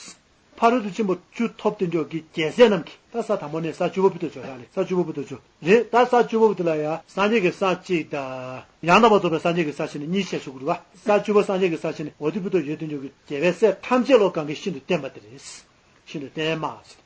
ཕ་རོལ་ཏུ་ཕྱིན་པ་བཅུ་ཐོབ་སྟེ་འཇོག་གི་རྒྱལ་སྲས་རྣམས་ཀྱིས། ད་ས་དང་པོ་ནས་ས་བཅུ་པ་ཕུད་དུ་འཇོག་ཡག་ལས། ས་བཅུ་པ་ཕུད་དུ་འཇོག་རེད། ད་ས་བཅུ་པ་ཕུད་དུ་ལ་ཡང་སངས་རྒྱས་ཀྱི་ས་གཅིག་དང་། ཡང་དག་པར་རྫོགས་པའི་སངས་རྒྱས་ཀྱི་ས་བྱས་ནས་གཉིས་བཤད་ཆོག་གི་རེད་བ། ས་བཅུ་པ་སངས་རྒྱས་ཀྱི་ས་བྱས་ནས་འོ་དེ་ཕུད་དུ་ཡོད་དུ་འཇོག་གི་རྒྱལ་བའི་སྲས་ཐམས་ཅད་ལ་གང་གས་ཤིན་ཏུ་བསྟེན་པ་དེ་རེད། ཤིན་ཏུ་བསྟེན་མ་ཟེར།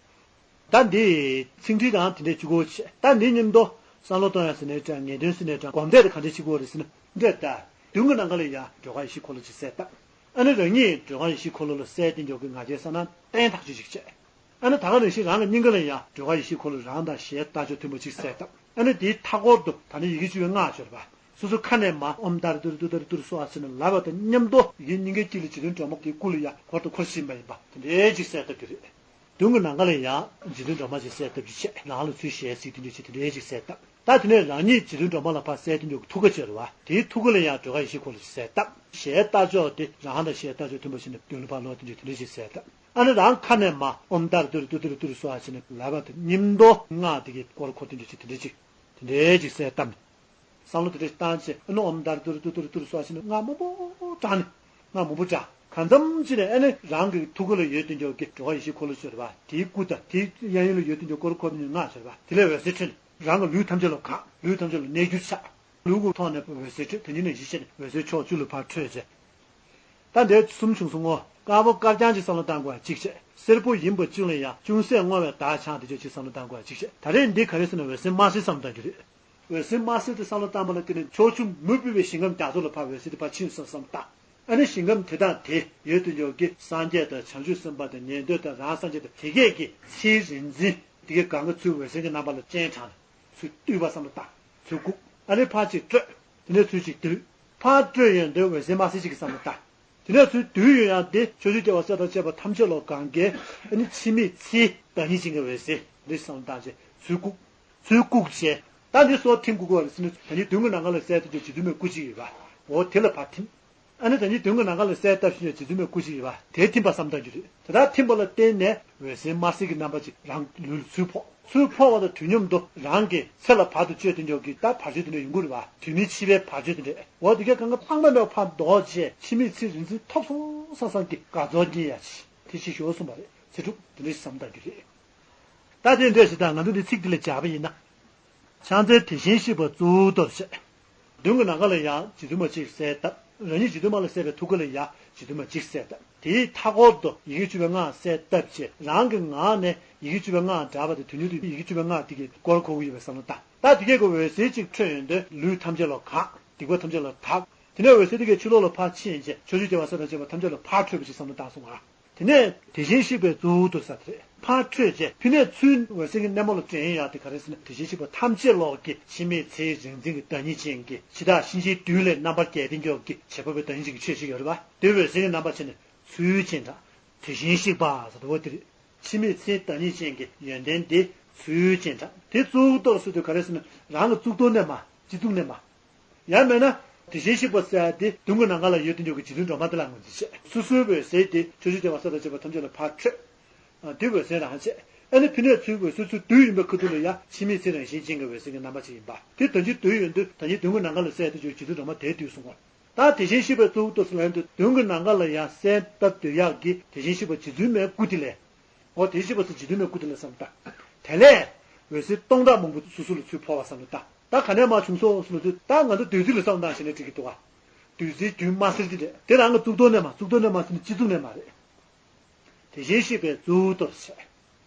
ད་འདི་ཚིག་འགྲེལ་དང་དེ་འདྲའི་གཅིག་པོ་བྱས། ད་འདི་མཉམ་དུ་བསམ་བློ་གཏོང་ཡག་ཟེར་ནའི་འདྲ། ངེས་དོན་ཟེར་ནའི་འདྲ། སྒོམ་བཟླས་དེ་ག་འདྲའི་གཅིག་པོ་རེད་ཟེར་ན་འདྲ། ད་མདུན་གྱི་ནམ་མཁའ་ལ་ཡ་སྒྲོལ་དཀར་ཡེ་ཤེས་འཁོར་ལོ་ཅིག་གསལ་བཏབ། ཨ་ནི་རང་ཉིད་སྒྲོལ་དཀར་ཡེ་ཤེས་འཁོར་ལོ་ལ་གསལ་བསྟན་འཇོག་གི་ང་རྒྱལ་བསམ་ན་བརྟན་ཐག་ཆོད་ཅིག་བྱས། ཨ་ནི་ད་ག་ནང་བཞིན་རང་གི་སྙིང་ག་ལ་ཡ་སྒྲོལ་དཀར་ཡེ་ཤེས་འཁོར་ལོ་རང་དང་ཞལ་ལྟ་སྤྱོད་མཐུན་པ་ཅིག་གསལ་བཏབ། ཨ་ནི་དེའི་མཐའ་སྐོར་དུ་ད་ནི་ཡི་གེ་བཅུ་པའི་སྔགས་བརྗོད་པ། སོ་སོ་ཁ་ནས་མར་ཨོཾ་ཏཱ་རེ་ཏུ་རེ་ཏུཏྟཱ་རེ་ཏུ་རེ་སྭཱ་ཧཱ་ཟེར་ནས་ལབ་པ་དང་མཉམ་དུ་ཡི་གེ་སྙིང་གའི་དཀྱིལ་ལ་རྗེ་བཙུན་སྒྲོལ་མ་དེའི་སྐུ་ལ་ཡ་འཁོར་དང་འཁོར་བཞིན་པ་ཡིན་པ་དེ་འདྲའི་ཅིག་གསལ་བཏབ་རྒྱུ་རེད། མདུན་གྱི་ནམ་མཁའ་ལ་ཡ་རྗེ་བཙུན་སྒྲོལ་མ་ཅིག་གསལ་བཏབ་རྒྱུ་བྱས། རང་ལ་ཚུར་ཞལ་གཟིགས་དེ་འདྲ་ཅིག་དེ་འདྲའི་ཅིག་གསལ་བཏབ། ད་དེ་ནས་རང་ཉིད་རྗེ་བཙུན་སྒྲོལ་མ་ལ་ཕར་གསལ་བསྟན་འཇོག་གི་ཐུགས་ཀ་བཅོལ་བ། དེའི་ཐུགས་ཀ་ལ་ཡང་སྒྲོལ་དཀར་ཡེ་ཤེས་འཁོར་ལོ་ཞིག་གསལ་བཏབ། ཞལ་ལྟ་ཕྱོགས་དེ་རང་དང་ཞལ་ལྟ་ཕྱོགས་མཐུན་པ་ཞིག་ནས་མདུན་ལ་ཕར་ལོག་དེ་འདྲ་དེ་འདྲ་ཞིག་གསལ་བཏབ། ཨ་ནི་རང་ཁ་ནས་མར་ཨོཾ་ཏཱ་རེ་ཏུ་རེ་ཏུཏྟཱ་རེ་ཏུ་རེ་སྭཱ་ཧཱ་ཟེར་ནས་ལབ་པ་དང་མཉམ་དུ་སྔགས་དེ་གའི་སྐོར་འཁོར་དེ་འདྲ་ཞིག་དེ་འདྲ་ཞིག་དེ་འདྲ་ཞིག་གསལ་བཏབ་ནས། བསམ་བློ་དེ་འདྲ་བཏང་བྱས། ཨ་ནི་ཨོཾ་ཏཱ་རེ་ཏུ་རེ་ཏུཏྟཱ་རེ་ཏུ་རེ་སྭཱ་ཧཱ་ཟེར་ནས་སྔགས་མང་པོ་བགྲངས་ནས། སྔགས་མང་པོ་བགྲངས། གང་འཚམ་ཅིག་ནས་ཨ་ནི་རང་གི་ཐུགས་ཀ་ལ་ཡོད་དུ་འཇོག་གི་སྒྲོལ་དཀར་ཡེ་ཤེས་འཁོར་ལོ་ཅིག་ཡོད་རེད་བ། དེའི་སྐུ་དང་དེའི་གཡས་གཡོན་ལ་ཡོད་དུ་འཇོག་སྐོར་འཁོར་ནས་སྔགས་བརྗོད་པ། དེ་ལས་འོད་ཟེར་འཕྲོས་ནས་རང་གི་ལུས་ཐམས་ཅད་ལ་གང་། ལུས་ཐམས་ཅད་ལ་གནས་གྱུར་ཆགས། ལུས་ཀྱི་ཐོག་ནས་འོད་ཟེར་འཕྲོས། དེ་ཉིད་ནས་གཞི་བྱས་ནས་འོད་ཟེར་ཕྱོགས་བཅུ་ལ་ཕར་འཕྲོས་བྱས། ད་འདིར་གསུམ་བྱུང་སོང་ངོ་། དཀར་པོ་དཀར་རྐྱང་ཅིག་བསམ་བློ་བཏང་དགོས་པ་གཅིག་བྱས། སེར་པོ་ཡིན་པ་གཅིག་ལ་ཡང་ཅུང་ཟད་སྔོ་བའི་མདངས་འཆང་དེ་ཅོག་ཅིག་བསམ་བློ་བཏང་དགོས་པ་གཅིག་བྱས། ད་རེས་འདི་ག་རེ་ཟེར་ན་འོད་ཟེར་དམར་སེར་བསམ་བློ་བཏང་རྒྱུ་རེད། འོད་ཟེར་དམར་སེར་དེ་བསམ་བློ་བཏང་བ་ལ་བརྟེན་ནས་ཕྱོགས་བཅུ་མུ་བུད་པའི་ཞིང་ཁམས་རྒྱ་མཚོ་ལ་ཕར་འོད་ཟེར་དེ་ཕར་ཕྱིན་སོང་བསམ་བཏང་། ཨ་ནི་ཞིང་ཁམས་དེ་དག་དེ་ཡོད་དུ་འཇོག་གི་སངས་རྒྱས་དང་བྱང་ཆུབ་སེམས་དཔའ་དང་ཉན་ཐོས་དང་རང་སངས་རྒྱས་དང་དེ་གས་ཀྱི་ཚེའི་རིག་འཛིན་དེ་གས་གང་ག་ཚུར་འོད་ཟེར་གྱི་རྣམ་པ་ལ་སྤྱན་དྲངས་ནས་ཚུར་བཏུད་པ་བསམ་བློ་བཏང་། ཚུར་བཀུག་ཨ་ནི་ཕར་ཅིག་སྤྲོད། དེ་ནས་ཚུར་ཅིག་བཏུད། ཕར་སྤྲོད་ཡོང་དུས་འོད་ཟེར་དམར་སེར་ཅིག་གི་བསམ་བློ་བཏང་། དེ་ནས་ཚུར་བསྡུས་ཡོང་ཡང་དེ་ཕྱོགས་བཅུའི་རྒྱལ་བ་སྲས་དང་བཅས་པ་ཐམས་ཅད་ལ་གང་གའི་ཨ་ནི་འཆི་མེད་ཚེའི་བདག་ཉིད་ཅན་གྱི་འོད་ཟེར་འདི་བསམ་བློ་བཏང་བྱས་ཚུར་བཀུག་ཚུར་བཀུག་བྱས། ད་འདི་སོགས་ཐིམ་བཀུག་བཀུག་བ་རེད་ཟེར་ན་ད་ནི་མདུན་གྱི་ནམ་མཁའ་ལ་གསལ་བཏབ་ཀྱི་རྗེ་བཙུན་མའི་སྐུ་ཅིག་ཡོད་པ། འོ་དེ་ལ་ཕར་ཐིམ། ཨ་ནི་ད་ནི་མདུན་གྱི་ནམ་མཁའ་ལ་གསལ་བཏབ་བཞིན་པའི་རྗེ་བཙུན་མའི་སྐུ་ཅིག་ཡོད་པ་དེ་ཐིམ་པ་བསམ་བཏང་རྒྱུ་རེད། དེ་དག་ཐིམ་པ་ལ་བརྟེན་ནས་འོད་ཟེར་དམར་སེར་གྱི་རྣམ་པ་ཅིག་རང་ལུས་ལ་ཚུར་ཕོག་ཚུར་ཕོག་པ་དང་དུས་མཉམ་དུ་རང་གི་ཚེ་ལ་བར་དུ་གཅོད་དེ་འཇོག་གི་ད་བར་གཅོད་དེ་འདྲ་ཡོང་གི་རེད་པ། དུས་མིན་འཆི་བའི་བར་གཅོད་དེ་འདྲ། འོ་དེ་ག་གང་ག་ལྷག་མ་མེད་པ་ཕར་ལྡོག་བྱས་འཆི་མེད་ཚེ་རིག་འཛིན་ཐོབ་སོང་བསམ་བསམ་གྱི་དགའ་ཚོར་སྐྱེ་ཡ་ཆེ་དེ་ཞིག་ཞོག་གསུངས་པ་རེད། ཚེ་སྒྲུབ་དེ་འདྲ་ཞིག་བསམ་བཏང་རྒྱུ་རེད། ད་དེ་འདྲ་ཞིག་དང་ང་ཚོ་འདི་ཚིག་འདི་ལ་སྦྱར་བ་ཡིན་ན། ཕྱག་འཚལ་དེ་བཞིན་གཤེགས་པ་གཙོ་བོ་མདོར་བྱས། མདུན་གྱི་ནམ་མཁའ་ལ་ཡང་རྗེ་བཙུན་མ་གཅིག་གསལ་བཏབ། རང་ཉིད་རྗེ་བཙུན་མ་ལ་གསལ་བའི་ཐུགས་ཀ་ལ་ཡང་རྗེ་བཙུན་མ་གཅིག་གསལ་བཏབ། དེའི་མཐའ་སྐོར་དུ་ཡི་གེ་བཅུ་པའི་སྔགས་གསལ་བཏབ་བྱས་རང་གི་ངག་ནས་ཡི་གེ་བཅུ་པའི་སྔགས་བསྒྲགས་པ་དེ་དོན་མཐུན་དུ་ཡི་གེ་བཅུ་པའི་སྔགས་དེ་གའི་སྐོར་གོ་གི་ཡོད་པའི་བསམ་བློ་བཏང་། ད་དེ་གའི་གི་འོད་ཟེར་གཅིག་འཕྲོས་ཡོང་དུས་ལུས་ཐམས་ཅད་ལ་གང་། སྡིག་པ་ཐམས་ཅད་ལ་དག་དེ་ནས་འོད་ཟེར་དེ་གའི་ཕྱི་ལོགས་ལ་ཕར་ཕྱིན་བྱས་ཕྱོགས་བཅུའི་རྒྱལ་བ་སྲས་དང་བཅས་པ་ཐམས་ཅད་ལ་ཕར་འཕྲོས་པ་ཞིག་བསམ་བློ་བཏང་སོང་ང་། དེ་ནས་དེ་བཞིན་གཤེགས་པའི་གཙོ་བོ་མདོར་ཟེར་དེ་རེད། ཕར་འཕྲོས་རྗེས་ཕི་ནས་ཚུར་འོད་ཟེར་གྱི་སྣེ་མོ་ལ་འདྲེན་ཡག་དེ་ག་རེ་ཟེར་ན་དེ་བཞིན་གཤེགས་པ་ཐམས་ཅད་ལོག་གི་འཆི་མེད་ཚེའི་རིག་འཛིན་གྱི་བདག་ཉིད་ཅན་གྱི་ཕྱི་དག་གཤིན་རྗེའི་བདུད་ལས་རྣམ་པར་རྒྱལ་བསྟན་མཆོག་གི་བྱེད་པ་པོའི་བདག་ཉིད་ཅན་གྱི་ཆོས་ཤིག་ཡོད་རེད་པ། དེ་འོད་ཟེར་གྱི་རྣམ་པ་ཅན་ནི་ཚུལ་ཅན་དྲག་དེ་བཞིན་གཤེགས་པ་ཟེར་དུ་བ་དེ་རེད། འཆི་མེད་ཚེའི་བདག་ཉིད་ཅན་གྱི་ཡོན་ཏན་དེ་ཚུལ་ཅན་དྲག་དེ་གཙོ་བོ་མདོར་ཟེར་དུས་ག་རེ་ཟེར་ན་རང་གི་གཙུག་ཏོར་ནས་མར་སྤྱི་གཙུག་ནས་མར། ཡང་མིན་ན། དེ་བཞིན་གཤེགས་པ་ཟེར་ཡ་དེ་མདུན་གྱི་ནམ་མཁའ་ལ་ཡོད་དེ་འཇོག་གི་རྗེ་བཙུན་སྒྲོལ་མ་དེ་ལ་ངོས་འཛིན་བྱེད། སོ་སོའི་འོད་ཟེར་དེ་ཕྱོགས་བཅུའི་རྒྱལ་བ་སྲས་དང་བཅས་པ་ཐམས་ཅད་ལ་ཕར་འཕྲོས། དེ་འོད་ཟེར་རང་བྱེད། ཨ་ནི་ཕི་ནས་ཚུར་འོད་ཟེར་ཚུར་བསྡུས་ཡིན་པའི་ཁ་ཐུག་ལ་ཡ་འཆི་མེད་ཚེ་རང་བཞིན་ཅན་གྱི་འོད་ཟེར་གྱི་རྣམ་པ་ཅིག་ཡིན་པ། དེ་ད་ཅི་བསྡུས་ཡོང་དུས་ད་ཅི་མདུན་གྱི་ནམ་མཁའ་ལ་གསལ་དེ་འཇོག་རྗེ་བཙུན་སྒྲོལ་མ་དེ་བསྡུས་སོང་ངོ་། ད་དེ་བཞིན་གཤེགས་པའི་གཙོ་བོ་མདོར་ཟེར་ལན་དུ་མདུན་གྱི་ནམ་མཁའ་ལ་ཡ་གསལ་བཏབ་སྡོད་ཡག་གི་དེ་བཞིན་གཤེགས་པ་རྗེ་བཙུན་མའི་སྐུ་དེ་ལས། འོ་དེ་ཤེས་པ་ཚོ་རྗེ་བཙུན་མའི་སྐུ་དེ་ལ་བསམ་བཏང་། དེ་ལས་འོད་ཟེར་སྟོང་ཕྲག་མང་པོ་སོ་སོ་ལ་ཚུར་ཕོག་པ་བསམ་བློ་བཏང་། ད་ག་ནས་མར་བྱུང་སོང་ཟེར་ལབ་དུས་ད་ང་ཚོ་བདུད་རྩི་ལ་བསམ་བཏང་བྱས་ནས་འགྲིག་གི་འདུག་ག་བདུད་རྩིའི་རྒྱུན་དམར་སེར་དེ་རེད། དེ་རང་གི་གཙུག་ཏོར་ནས་མར་གཙུག་ཏོར་ནས་མར་ཟེར་ན་སྤྱི་གཙུག་ནས་མར་རེད། དེ་བཞིན་གཤེགས་པའི་གཙོ་བོ་མདོར་བྱས།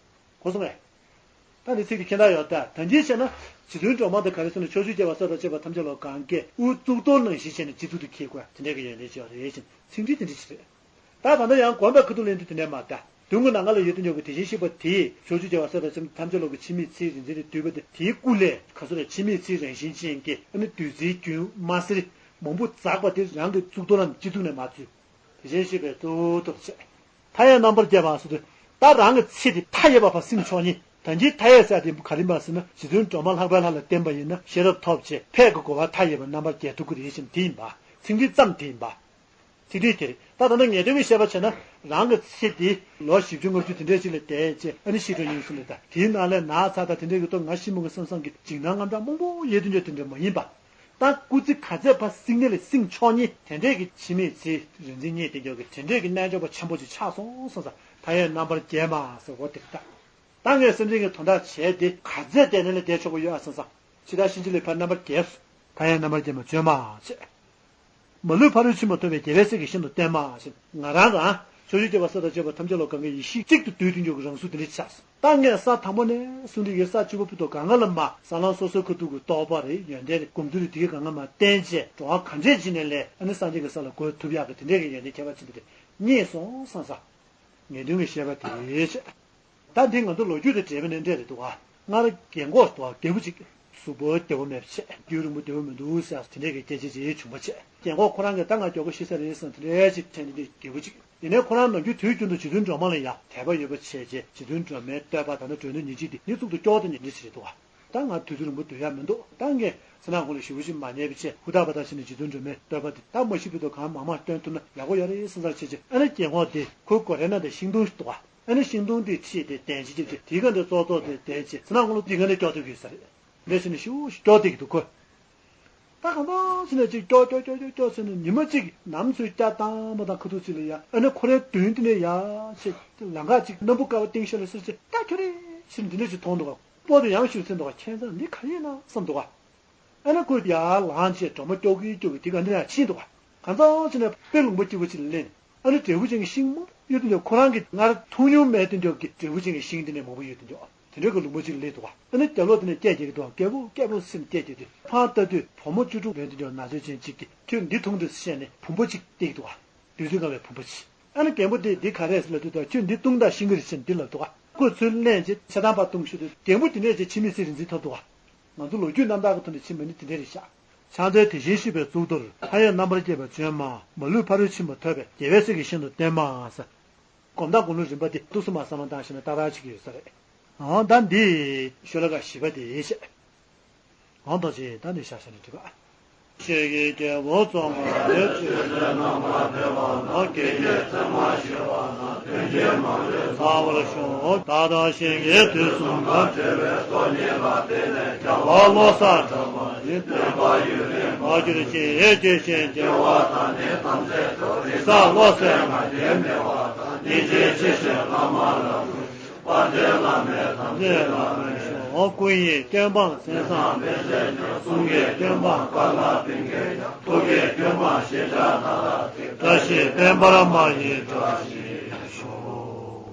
གོ་སོང་ངས། ད་འདི་ཚིག་དེ་མཁྱེན་རྟགས་ཡོད་ད། ད་འདི་བྱས་ན་རྗེ་བཙུན་སྒྲོལ་མ་དེ་ག་རེ་ཟེར་ན་ཕྱོགས་བཅུའི་རྒྱལ་བ་སྲས་དང་བཅས་པ་ཐམས་ཅད་ལ་གང་གས་དབུ་གཙུག་ཏོར་ནང་བཞིན་བྱས་ནས་སྤྱི་གཙུག་ཏུ་འཁྱེར་དགོས་དེ་འདྲའི་གི་ཡོན་ཏན་ཅིག་ཡོད་རེད་ཅེས་ཚིག་འགྲེལ་དེ་འདྲ་ཞིག་རེད། ད་ད་ལྟ་ཡང་གོམས་པའི་ཁ་ཐུག་ལེན་དུས་དེ་འདྲ་མ་ད། མདུན་གྱི་ནམ་མཁའ་ལ་ཡོད་དུ་ཉོབ་ཀྱི་དེ་བཞིན་གཤེགས་པ་དེས་ཕྱོགས་བཅུའི་རྒྱལ་བ་སྲས་དང་བཅས་པ་ཐམས་ཅད་ལོག་གི་འཆི་མེད་ཚེའི་རིག་འཛིན་དེ་བསྡུས་པ་དེ་དེའི་སྐུ་ལས་ག་ཚོད་རེད་འཆི་མེད་ཚེའི་རང་བཞིན་ཅན་གྱི་ཨ་ནི་བདུད་རྩིའི་རྒྱུན་དམར་སེར་མང་པོ་འཛག་པ་དེ་རང་གི་གཙུག་ཏོར་ལ་སྤྱི་གཙུག་ནས་མར་ཚུར། དེ་བཞིན་གཤེགས་པའི་གཙོ་བོ་མདོར་བྱས། མཐའ་ཡས་རྣམ་པར་རྒྱས་པ་ཟེར་དུས་ད་རང་གི་ཚེ་དེ་མཐའ་ཡས་པ་བར་སྲིང་ཆོག་ཉིད་ད་འདིའི་མཐའ་ཡས་ཟེར་དེ་ག་རེ་ཡིན་པ་ཟེར་ན་རྗེ་བཙུན་སྒྲོལ་མ་ལྷག་པའི་ལྷ་ལ་བརྟེན་པ་ཡིན་ན་ཤེས་རབ་ཐོབ་བྱས་ཕས་ཀྱི་རྒོལ་བ་མཐའ་ཡས་པའི་རྣམ་པར་རྒྱལ་ཐུབ་ཀྱི་རེད་ཅེས་དེ་ཡིན་པ། ཚིག་འགྲེལ་ཙམ་དེ་ཡིན་པ། ཚིག་འགྲེལ་དེ་རེད། ད་ད་ལྟ་ངེས་དོན་གྱི་བཤད་པ་བྱས་ན་རང་གི་ཚེ་འདི་ལོ་བཞི་བཅུ་ལྔ་བཅུ་དེ་འདྲའི་ཅིག་ལ་བསྡད་བྱས་ཨ་ནི་ཤི་འགྲོ་ཡིན་གསུངས་ནས་ད་དེའི་ནང་ལས་ན་ཚ་དང་དེ་འདྲའི་གི་ཏོ་ང་ཤི་མོ་གི་བསམ་བསམ་གྱི་འཇིགས་སྣང་དངངས་སྐྲག་མང་པོ་ཡོད་དུ་འཇོག་དེ་འདྲ་མ་ཡིན་པ། ད་སྐུ་ཚེ་ག་ཚད་བར་སྲིང་ནས་ལས་སྲིང་ཆོག་ཉིད་དེ་འདྲའི་གི་འཆི་མེད་ཚེ་རིག་འཛིན་རྙེད་དེ་འཇོག་གི་དེ་འདྲའི་གི་རྣལ་འབྱོར་པ་ཆེན་པོ་ཅིག་ཆགས་སོང་བསམ་ས་མཐའ་ཡས་རྣམ་པར་རྒྱས་མ་ཟེར་འོ་དེ་རེད་ད། ད་ངས་སེམས་ཅན་གྱི་དོན་དག་བྱས་ཏེ་ག་ཚད་བསྡད་ནས་ལས་བསྡད་ཆོག་གི་ཡོད་ཨ་བསམ་ས། ཕྱི་དག་གཤིན་རྗེ་ལས་ཕར་རྣམ་པར་རྒྱས་སོ། མཐའ་ཡས་རྣམ་པར་རྒྱས་མ་བྱོན་མ་བྱས། མ་ལུས་ཕ་རོལ་ཕྱིན་མ་ཐོབ་པའི་རྒྱལ་བའི་སྲས་ཀྱིས་ཤིན་ཏུ་བསྟེན་མ་ཞེས་ང་རང་རང་ཕྱོགས་བཅུའི་རྒྱལ་བ་སྲས་དང་བཅས་པ་ཐམས་ཅད་ལ་གང་གི་ཡེ་ཤེས་གཅིག་ཏུ་བསྡུས་ཏེ་འཇོག་གི་རང་གཟུགས་དེ་འདྲ་ཆགས་སོང་། ད་ངས་ས་དང་པོ་ནས་གསུང་དུས་ཡོད་ས་བཅུ་པ་བུ་ཏོ་གང་ག་ལ་མ་ས་ལམ་སོ་སོའི་ཁ་ཐུག་གི་རྟོགས་པ་རེད་ཡོན་ཏན་རེད་སྒོམ་ཚུལ་རེད་དེ་གའི་གང་ག་མ་བསྟན་བྱས་འགྲོ་བ་ག་འདྲས་ཅིག་ནས་ལས་ཨ་ནི་སངས་རྒྱས་ཀྱི་ས་ལ་འགོད་ཐུབ་ཡག་གི་དེ་འདྲས་ཀྱི་ཡོན་ཏན་ཁྱད་པར་ཅན་དེ་འདྲས་རྙེད་སོང་བསམ་ས། ངེས་དོན་གྱི་བཤད་པ་དེ་རེད། ད་འདི་ང་ཚོ་ལོ་རྒྱུས་དང་འབྲེལ་བ་ནས་འདྲ་རེད་འདུག་ག་སྔར་རྒན་གོག་ཏོ་རྒད་པོ་ཅིག་གཟུགས་པོ་རྒྱལ་པོ་མེད་པ་བྱས་རྒྱུད་རིང་པོ་བདེ་པོ་མི་འདུག་ཟེར་དེ་འདྲས་ཀྱི་སྐད་ཆ་ཅིག་བྱུང་བ་བྱས་རྒན་གོག་ཁོ་རང་གིས་ད་ང་མགྱོགས་པོ་ཤི་ས་རེད་བསམ་དེ་འདྲས་ཅིག་དྲན་དེ་འདྲས་རྒད་པོ་ཅིག་ཡིན་ནའི་ཁོ་རང་ནམ་རྒྱུན་དུས་རྒྱུན་དུ་རྗེ་བཙུན་སྒྲོལ་མ་ལ་ཡང་དད་པ་ཡོད་པ་བྱས་རྗེས་རྗེ་བཙུན་སྒྲོལ་མའི་བསྟོད་པ་ད་ནི་སྒྲོལ་གདན་ཉིན་གཅིག་དེ་ཉིན་གཅིག་ཏུ་སྐྱོར་དེ་ཉིན་གཅིག་རེད་འདུག་ག་ད་ང་དུས་ཚོད་རིང་པོ་སྡོད་ཡག་མི་འདུག་ད་ངས་ཚེ་ནང་ཁོང་ལ་ཞེ་པོ་ཅིག་མ་ཉེས་པ་བྱས་ཧུར་ཐག་པ་ཐག་བྱས་ནས་རྗེ་བཙུན་སྒྲོལ་མའི་བསྟོད་པ་དེ་ད་མ་ཤི་བར་དུ་གང་མང་མང་བཏོན་ཐུབ་ན་ཡག་པོ་ཡོད་རེད་བསམ་ཚར་བྱས་རྗེས་ཨ་ནི་རྒན་གོག་དེ་ཁོའི་སྒོ་རའི་ནང་དེ་ཤིང་སྡོང་ཞིག་འདུག་ག་ཨ་ནི་ཤིང་སྡོང་དེ་ཁྲིད་དེ་གདན་ཞིག་བརྒྱབ་བྱས་དེའི་སྒང་དེ་ཙོག་ཙོག་དེ་བསྡད་བྱས་ཚེ་ནང་ཁོང་ལ་དེའི་སྒང་དེ་སྐྱོར་ཐུབ་ཀྱི་ཡོད་ས་རེད། འདྲ་བྱས་ནས་ཞེ་པོ་ཅིག་སྐྱོར་བསྡད་ཀྱི་འདུག་ཁོ། ད་གང་ལྟར་བྱས་ནས་ཅིག་སྐྱོར་སྐྱོར་སྐྱོར་སྐྱོར་སྐྱོར་བྱས་ནས་ཉི་མ་གཅིག་ནམ་ཚོད་སྐྱ་བཏང་མ་བཏང་ཁ་ཐུག་ཅིག་ལ་ཡ་ཨ་ནི་ཁོ་རའི་མདུན་དེ་ནས་ཡར་བྱས་ལམ་ཁ་ཅིག་སྣམ་བུ་དཀར་པོ་བཏིང་ཤ་ལ་སོགས་ཅིག་ད་ཁྱོད་རེད་ཟེར་འདི་འདྲ་ཅིག་མཐོང་འདུག་ག་སྤོ་དེ་ཡང་ཞུ་ཚེ་འདུག་ག་ཁྱད་མཚར་འདི་ག་ཡིན་ན་བསམ་འདུག་ག་ཨ་ནི་ཁོས་ཡར་ལངས་བྱས་སྒྲོལ་མ་སྐྱོར་གི་སྐྱོར་གི་དེ་ག་འདི་ལ་ཕྱིན་འདུག་ག་གང་ལྟར་བྱས་ནས་དཔེ་ལུང་པ་སྐྱིད་པོ་ཅིག་ལ་སླེབས་ནས་ཨ་ནི་འབྲས་བུ་ཅན་གྱི་ཤིང་མང་པོ་ཡོད་དུ་འཇོག་ཁོ་རང་གིས་སྔར་མཐོང་མྱོང་མེད་དུ་འཇོག་གི་འབྲས་བུ་ཅན་གྱི་ཤིང་འདི་ནས་མང་པོ་ཡོད་དུ་འཇོག་དེ་འདྲའི་གི་ལུང་པ་ཅིག་ལ་སླེབས་འདུག་ག་ཨ་ནི་རྒྱབ་ལོགས་དེ་ནས་སྐད་རྒྱག་གི་འདུག་ག་སྐྱེས་བུ་སྐྱེས་བུ་ཟེར་ནས་སྐད་རྒྱག་དུས་ཕར་ལྟ་དུས་བུ་མོ་བཅུ་དྲུག་ལོན་དུ་འཇོག་ན་ཚོད་ཅན་ཅིག་གིས་ཁྱོད་འདི་མཐོང་དུས་བཤད་ནས་བུམ་པ་ཅིག་བཏེགས་འདུག་ག་བདུད་རྩི་མངར་བའི་བུམ་པ་ཅིག་ཨ་ནི་རྒན་པོ་དེས་འདི་ག་རེ་ཟེར་ལབ་དུས་ད་ཁྱོད་འདི་བཏུང་དང་ཤིང་གི་རེད་ཟེར་འདི་ལབ་འདུག་ག་ཁོས་ཚུར་ལེན་བྱས་ཚེ་ཐང་པ་བཏུང་ཞུ་དུས་རྒན་པོ་དེ་ནས་ཀྱི་འཆི་མེད་ཚེའི་རིག་འཛིན་ཐོབ་འདུག་ག་ང་ཚོ་ལོ་རྒྱུས་རྣམ་ཐར་གྱི་ཐོག་ནས་ཕྱིན་པ་ནི་དེ་འདྲ་རེད་ཤག་ཕྱག་འཚལ་དེ་བཞིན་གཤེགས་པའི་གཙུག་ཏོར། མཐའ་ཡས་རྣམ་པར་རྒྱལ་བ་བཅོས་མ། མ་ལུས་ཕ་རོལ་ཕྱིན་པ་ཐོབ་པའི་རྒྱལ་བའི་སྲས་ཀྱིས་ཤིན་ཏུ་བསྟེན་མ་ཟེར། སྒོམ་དང་སྒོམ་ལུགས་རིམ་པ་འདི་ཏོག་ཙམ་མར་བསམ་བློ་བཏང་ཤེས་ན་ཏག་ཏག་ཅིག་ཡོད་ས་རེད། འོ་ད་འདི་ཤོ་ལོ་ཀ་བཞི་པ་དེ་བཤད། འོ་ད་ཅི་ད་འདི་ཤ་ཤ་ནས་འགྲིག་ག་ཆོས་ཀྱི་རྒྱལ་པོ་རྫོགས་པ་ནི། ཆོས་ཀྱི་རྣམ་པར་འཕེལ་བ་དང་། སྐད་ཅིག་ཚད་མར་ཞི་བ་དང་། དོན་གྱི་མ་ལུས་ཚང་བར་ཤོག་བདག་དང་གཞན་གྱི་དུས་གསུམ་ཀ །འབྲེལ་བའི་སྟོང་ཉིད་ལ་བརྟེན་ནས། རྒྱལ་བ་བློ་བཟང་གྲགས་པ་ཡི། སྟོན་པ་ཡུན་རིང་མ་གྱུར་ཅིག །སྐྱེ་ཞིང་སྐྱེ་བ་དང་ནི། ཐམས་ཅད་དུ། རིགས་བཟང་བློ་གསལ་ང་རྒྱལ་མེད་པ་དང་། སྙིང་རྗེ་ཆེ་ཞིང་བླ་མ་ལ། དཔལ་ལྡན་བླ་མའི་དམ་ཚིག་ལ། ཞོག །སྐུ་ཡི་སྐྱོན་སྤངས་མཚན་བཟང་སྤེལ་བྱེད་ཀྱང་། གསུང་གི་སྐྱོན་སྤངས་དཀའ་ལས་སྤེལ་མཁན་ཡང་། ཐུགས་ཀྱི་སྐྱོན་སྤངས་ཞེ་དྲག་ན་ལ་ཐེག །བཀྲ་ཤིས་བསྟན་པར་མ་ཡི་བཀྲ་ཤིས་ཤོག